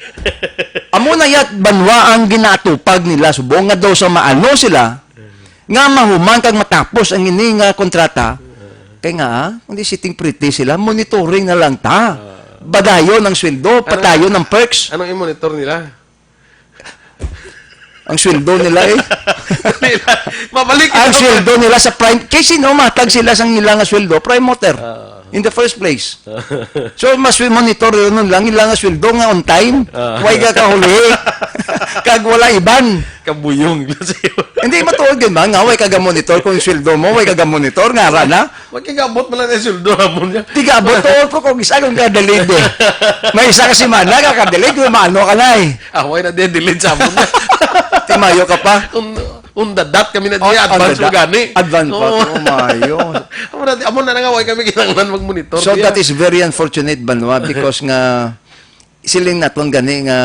Amo na yat banwa ang ginatupag nila, subong nga daw sa maano sila, nga mahuman kag matapos ang ini nga kontrata. Kay nga, ah, kung di sitting pretty sila, monitoring na lang ta. Ah. Padayon ang sweldo, Ano padayon ang perks. Anong i-monitor nila? Ang sweldo nila, eh. Nila, mabalik Ang ito. sweldo nila sa prime, kay sino matag sila sang ila nga sweldo? Prime motor. Ah. In the first place. So, mas monitor yun nun lang, ila nga sweldo nga on time. Ah. Way ka kahuli. Kag wala iban. Kabuyong. Hindi, matuod din ba? Nga, way ka ga-monitor kung sweldo mo, way ka ga-monitor, nga ra na. Magkigabot man lang ang sweldo namon niya. Tigabot, tuod ko kung isa kung ka-delayed, eh. May isa ka semana ka ka-delayed, kung maano ka na, eh. Away na din, delayed sa amon niya. Timayo ka pa. Un-, undadat kami na Oh, diya, advance undadat. mo gani. Advance pa. Oo. Oh, mayo. Amo na, amo na nga, way kami kinahanglan mag-monitor So, diya. that is very unfortunate, Banwa, because nga, siling naton gani nga,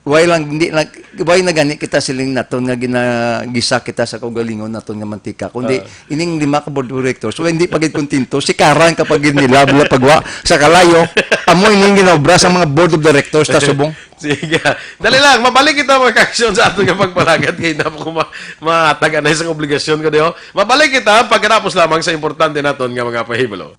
way lang, hindi lang, way na gani kita siling naton nga ginagisa kita sa kaugalingon naton nga mantika. Kundi, Ah. ining lima ka board of directors, so, hindi pa gid kontento, si Karan kapag gid nila, bala pagwa sa kalayo, amo ining ginaobra sa mga board of directors ta subong. Sige. Dali lang, mabalik kita, mga ka-aksyon, sa aton nga pagpalagad kay na ko ma-, matag-anay sa obligasyon ko diyo. Mabalik kita pagkatapos lamang sa importante naton nga mga pahibalo.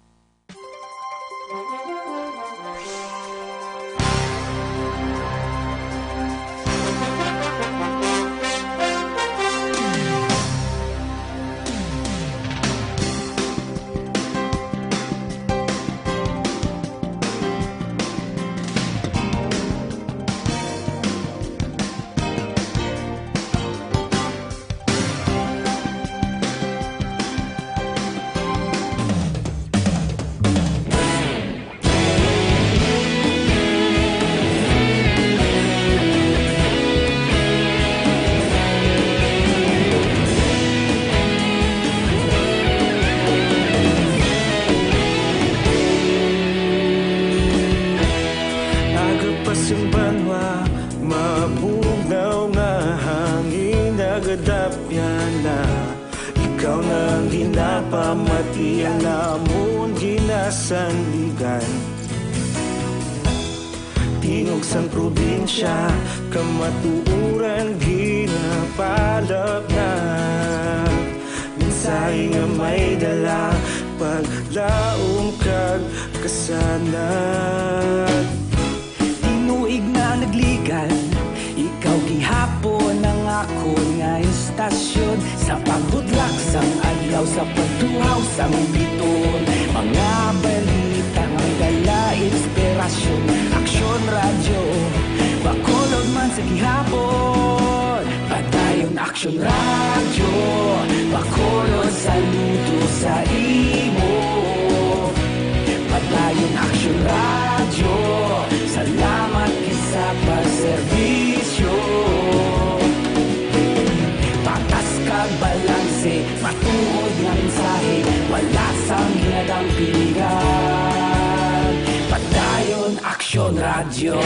Aga pa sing banwa, mabugnaw nga hangin, nagadapyan na. Ikaw na ang ginapamatian namon, ginasandigan. Tingog sang probinsya, kamatuoran ginapalapnag. Mensahe nga may dala, paglaom kag kasanag. Tinuig na nagligan, ikaw gihapon ang akon nga istasyon. Sa pagbutlak sang adlaw, sa pagtuhaw sang biton, mga balita nga dala inspirasyon. Aksyon Radyo, Bacolod man sa gihapon. Padayon Aksyon Radyo, Bacolod, saludo sa imo. Padayon Aksyon Radyo, salamat gid sa pagserbisyo. Patas kag balanse, matuod nga mensahe, wala sang ginadampingan. Padayon Aksyon Radyo.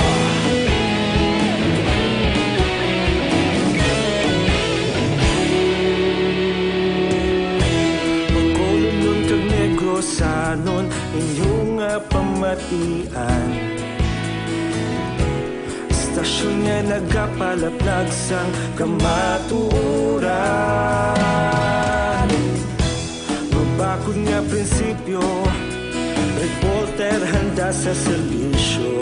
Bacolodnon kag Negrosanon, inyo nga pamatian. Istasyon nga nagapalapnag sang kamatuoran. Mabakod nga prinsipyo, reporter handa sa serbisyo.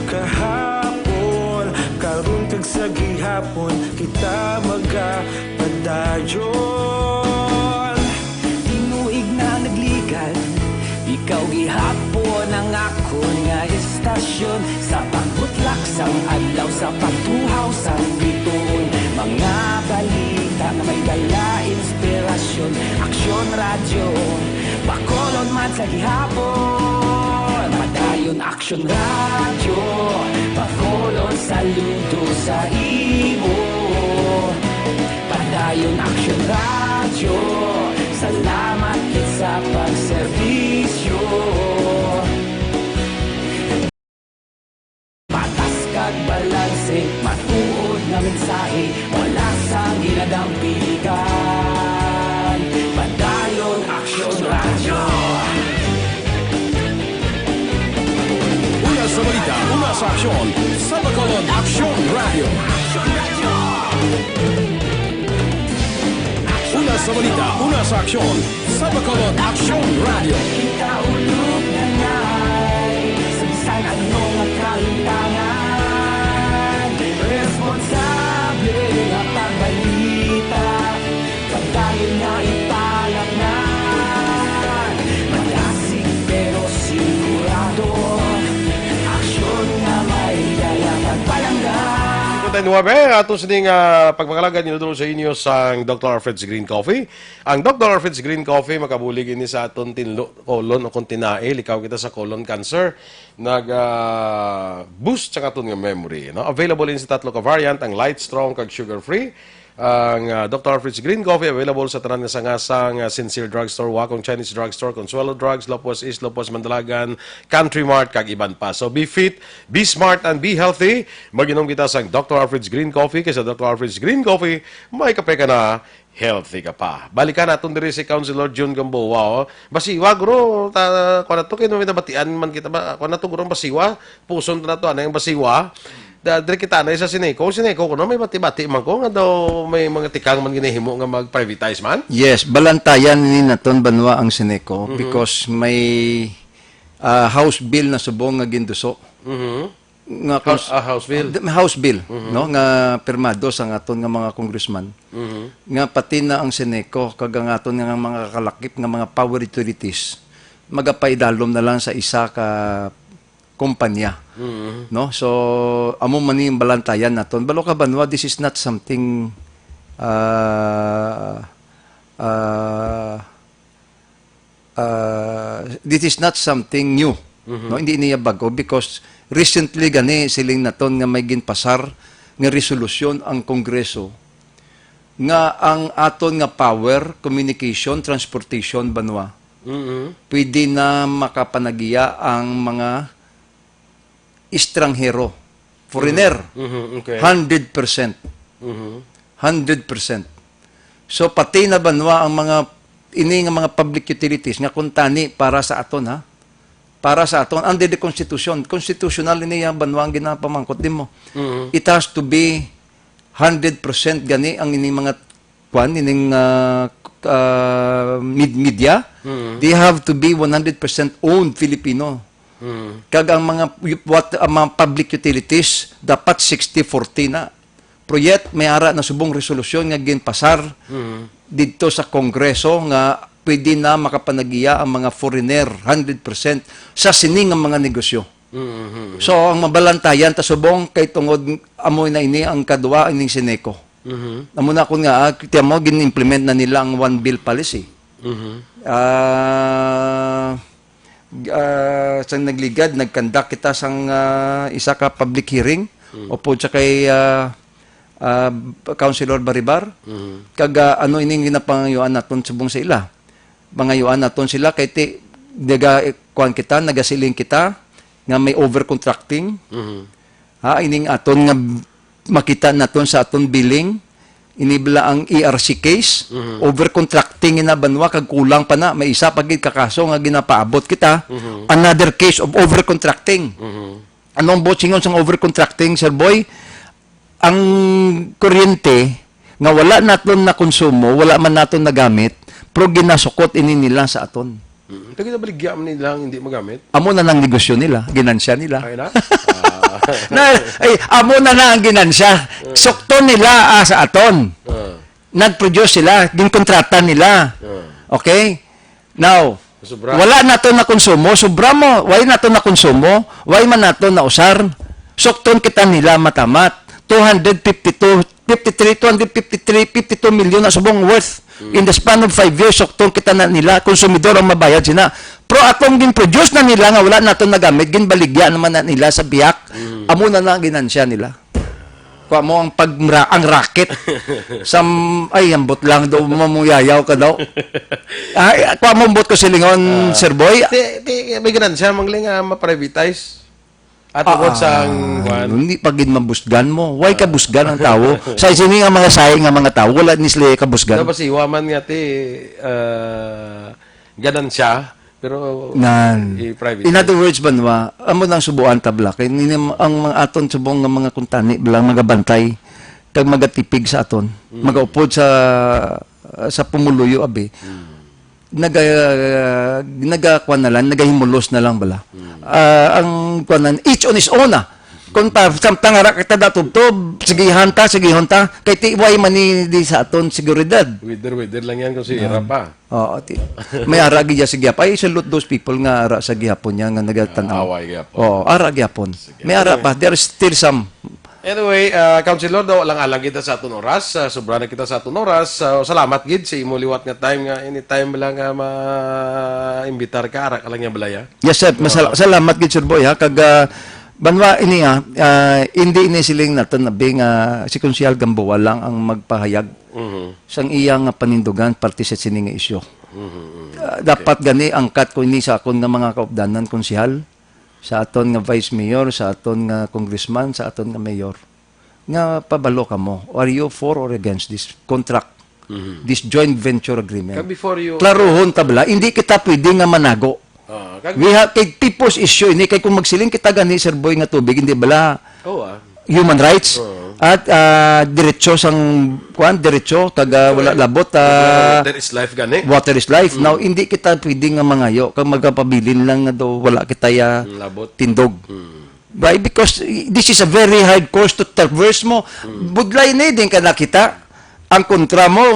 Kahapon, karon kag sa gihapon, kita magapadayon. Tinuig na nagligan, ikaw gihapon ang akon nga istasyon. Sa Sang adlaw sa pagtuhaw sang bituon, mga balita nga may dala inspirasyon. Aksyon Radyo, Bacolod man sa gihapon. Padayon Aksyon Radyo, Bacolod saludo sa imo. Padayon Aksyon Radyo, salamat gid sa pagserbisyo. Patas kag balanse, matuod nga mensahe, wala sang ginadampigan. Padayon Aksyon Radyo. Una sa balita, una sa aksyon, sa Bacolod Aksyon Radyo. Una sa balita, una sa aksyon, sa Bacolod Aksyon Radyo. Kita ulog na ngay, sa bisan ano nga kahitangan, responsable nga pagbalita, pagdahil nga ipalatnan, malasig pero sigurado, aksyon nga may dala pagpalangga. Tayo nuwabe, ato sining ah, pagpangalagad nga dudulog sa inyo sang Doctor Alfred's Green Coffee. Ang Doctor Alfred's Green Coffee makabulig ini sa aton tinlo, colon o kung tinae, likaw kita sa colon cancer. Nag ah, boost sa aton nga memory, no? Available ini sa tatlo ka variant, ang light, strong, kag sugar free. Ang ah, Doctor Alfred's Green Coffee available sa tanan nga sanga sang ah, Sincere Drugstore, Wakong Chinese Drugstore, Consuelo Drugs, Lopez East, Lopez Mandalagan, Country Mart, kag iban pa. So be fit, be smart, and be healthy. Mag-inom kita sang Doctor Alfred's Green Coffee, kay sa Doctor Alfred's Green Coffee may kape ka na, healthy ka pa. Balikan naton diri si Councilor Jun Gamboa, oh. Basiwa, guro, ta, kuwan nato, kay may nabatian man kita ba, kuwan nato, guro, ang basiwa, puson ta nato, ano yung basiwa? Da, diri kita na sa Sineco. Sineco, kuno, may bati-bati man ko nga daw may mga tikang man ginahimo nga mag-privatize man. Yes, balantayan ni naton banwa ang Sineco Mhm. because may ah, House bill na subong nga ginduso. Mhm. Nga House, kons- ah, House bill. Ah, House bill, Mhm. no, nga pirmado sang aton nga mga congressman Mhm. nga pati na ang Sineco kag ang aton nga mga kalakip nga mga power utilities magapaidalom na lang sa isa ka kumpanya, Mhm. no? So amo man ni ang balantayan naton. Balo ka banwa, this is not something ah, ah, ah, this is not something new, Mhm. no? Hindi niya bago because recently gani siling naton nga may ginpasar nga resolusyon ang Kongreso nga ang aton nga power, communication, transportation, banwa, Mhm. pwede na makapanagiya ang mga estranghero, foreigner. Mhm, okay. Hundred percent. Mhm. Hundred percent. So, pati na banwa ang mga, ini nga mga public utilities nga kuntani para sa aton, ha? Para sa aton, under the Constitution. Constitutional ini ang banwa ang ginapamangkot din mo. Mhm. It has to be hundred percent gani ang ini mga kwan, ining ah, ah, mid media. Mhm. They have to be one hundred percent owned Filipino. Mhm. Kag ang mga, what, ang mga public utilities, dapat sixty forty na. Pero yet, may ara na subong resolusyon nga ginpasar Mhm. didto sa Kongreso nga pwede na makapanagiya ang mga foreigner hundred percent sa sini nga mga negosyo. Mhm. So, ang mabalantayan ta subong kay tungod amo na ini ang kadua ining Sineco. Mhm. Amo na kun nga, ah, tiyan mo, gin-implement na nila ang one bill policy. Mhm. Ah, ah, sa nagligad, nagkandak kita sang ah, isa ka public hearing Mhm. upod sa kay ah, ah, Councilor Baribar. Mhm. Kag ah, ano ining ginapangayuan naton subong sa ila? Mangayuan naton sila kay ti naga kuan kita, nagasiling kita nga may overcontracting. Mhm. Ha, ining aton nga makita naton sa aton billing, ini bala ang E R C case, Mhm. overcontracting ina banwa kag kulang pa na, may isa pa gid ka kaso nga ginapaabot kita, Mhm. another case of overcontracting. Mhm. Anong buot singon sang overcontracting, Sir Boy? Ang kuryente nga wala naton nakonsumo, wala man naton nagamit, pero ginasukot ini nila sa aton. Mm. Taga nabaligya man nila ang hindi magamit. Amo na nang negosyo nila, ginansya nila. Ay na? Ah. Na, ay, amo na na ang ginansya. Mm. Sukton nila ah, sa aton. Ah. Nag-produce sila, ginkontrata nila. Ah. Okay? Now, Sobra. Wala nato na konsumo, sobra mo, why nato na konsumo, why man nato na usar? Sukton kita nila matamat. Two hundred fifty-two, fifty-three, two hundred fifty-three, fifty-two million na subong worth. In the span of five years, sukton kita na nila, konsumidor ang mabayad sina. Pero atong gin-produce na nila nga wala nato nagamit, ginbaligya naman na nila sa bihak. Amo na na ang ginansya nila. Kuha mo ang pagmra-, ang racket. Sam-, ay, ambot lang daw mo, mo yayaw ka daw. Ay, kuha mo ambot ko silingon, Sir Boy. Ti, ti, may ganansya, mangling, ah, ma-privatize. At tungod sa ang, kwan, hindi pa gid mabusgan mo. Why ka busgan ang tawo? Sa sini nga mga saying nga mga tawo, wala ni sila kabusgan. Dapat si Waman nga ti, ah, ganansya, pero Nan. i-private. In other words, Banwa, amo nang subuan tabla. Kay nini ang mga aton subong nga mga kuntani, bala magabantay, kag magatipig sa aton, magaupod sa, sa pumuluyo, abi. Naga-, nagakuan na lang, nagahimulos na lang bala. Ah, ang kuan na, each on his own, ah. Kung ta-, samtang ara kita datubtob, sige hanta, sige hanta, kay ti-, way man ni di sa aton seguridad. Weather, weather lang yan kung si Ira pa. Oo, ti-, may ara gid ya sige pa. I salute those people nga ara sa gihapon niya nga nagatan-aw. Away gihapon. Oo, ara gihapon. May ara pa. There is still some. Anyway, ah, Councilor, daw lang alang kita sa aton oras. Ah, sobra na kita sa aton oras. Ah, salamat gid sa imo liwat nga time nga anytime lang nga ma-imbitar ka, ara ka lang niya balaya. Yes, sir. Masal-, salamat gid, Sir Boy, ha. Kag, ah, Banwa ini, ha, ah, hindi ini siling naton abi nga si Konsehal Gamboa lang ang magpahayag Mhm. sang iya nga panindugan parte sa sini nga isyu. Mhm, mhm. Ah, dapat gani angkat ko ini sa akon nga mga kaupdanan, Konsehal, sa aton nga vice mayor, sa aton nga congressman, sa aton nga mayor. Nga pabalo kamo, are you for or against this contract? Mhm. This joint venture agreement. Kag before you Klaruhon ta bala, hindi kita pwede nga manago. Ah, kag We have, kay people's issue ini, kay kung magsiling kita gani, Sir Boy, nga tubig, hindi bala Oo, ah. human rights Oo. at, ah, diretso sang, kuan, diretso, kag, ah, wala labot, ah, Water is life gani. Water is life. Mm. Now, hindi kita pwede nga mangayo, kag magapabilin lang nga daw wala kita ya Mm, labot. tindog. Mm. Why? Because, eh, this is a very hard course to traverse mo. Mm. Budlay ni din ka nakita. Ang kontra mo,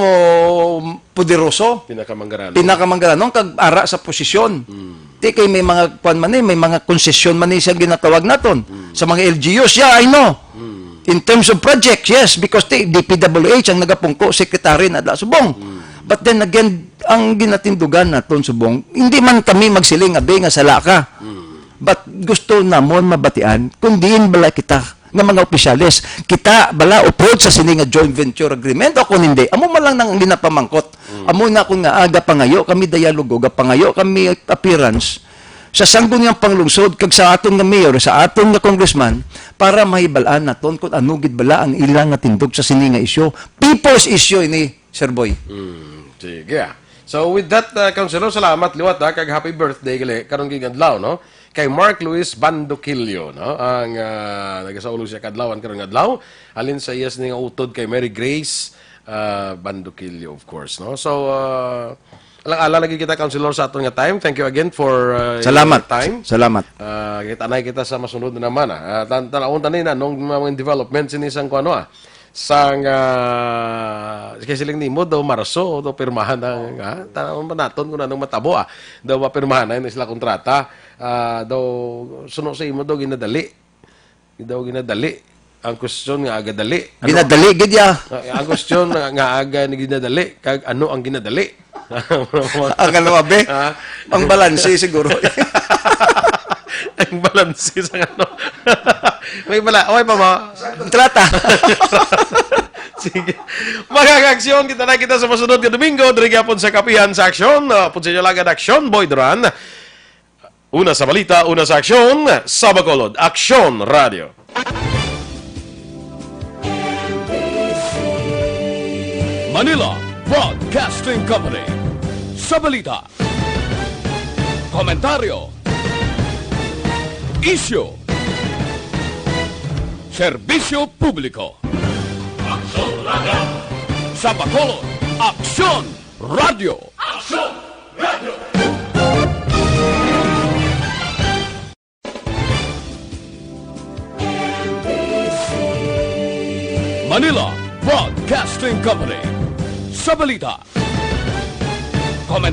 poderoso. Pinakamanggaranong. Pinakamanggaranong kag ara sa posisyon. Mm. Ti kay may mga kwan man ni, may mga konsesyon man ni siya ginatawag naton Mm. sa mga L G Us. Yeah, I know. Mm. In terms of project, yes, because ti, D P W H ang nagapungko, secretary na da subong. Mm. But then again, ang ginatindugan naton subong, hindi man kami magsiling abi nga sala ka. Mm. But gusto namon mabatian kung diin bala kita nga mga opisyales, kita bala upod sa sini nga joint venture agreement o kung hindi? Amo man lang nang ginapamangkot. Mm. Amo na kung nga aga pangayo kami dialogo, gapangayo kami appearance sa sangguniang panglungsod kag sa aton nga mayor, sa aton nga congressman para mahibal-an naton kung ano gid bala ang ila nga tindog sa sini nga isyu. People's issue ini, Sir Boy. Mm, sige, ah. So, with that, uh, Councilor, salamat liwat, ah, kag happy birthday gali karon gid nga adlaw, no? Kay Mark Luis Bandoquillo, no? Ang, ah, nagasaulog siya kadlawan karon nga adlaw. Halin sa iya sini nga utod kay Mary Grace, ah, Bandoquillo, of course, no? So, ah, alang-alang lagi kita, Councilor, sa aton nga time. Thank you again for, ah, Salamat. your time. Salamat. Ah, kita na kita sa masunod na naman, ah. Ah, tan-, tan-awon ta ni na nung mga development sini sang kuno, ah. Sang, ah, kay siling nimo daw Marso daw pirmahan ang, ha? Tan-awon pa naton kung anong matabo, ah. Daw mapirmahan na sila kontrata. Ah, daw suno sa imo daw ginadali. Daw ginadali. Ang question nga aga dali. Ano? Ginadali gid ya. Ah, ang question nga, nga aga ni ginadali, kag ano ang ginadali? Ang ano, abe? Ha? Ang balanse siguro. Ang balanse sa ano? May bala-, okay pa ba? Kontrata. Sige. Mga kaaksyon, kita na kita sa masunod nga Domingo. Diri gyapon sa Kapihan sa Aksyon. Ah, pud sa inyo lagad Aksyon, Boy Duran. Una sa balita, una sa aksyon, sa Bacolod, Aksyon Radio. Manila Broadcasting Company. Sa balita, komentaryo, isyu, serbisyo publiko. Aksyon Radio. Sa Bacolod, Aksyon Radio. Aksyon Radio. Manila Broadcasting Company. Sa balita, komentaryo,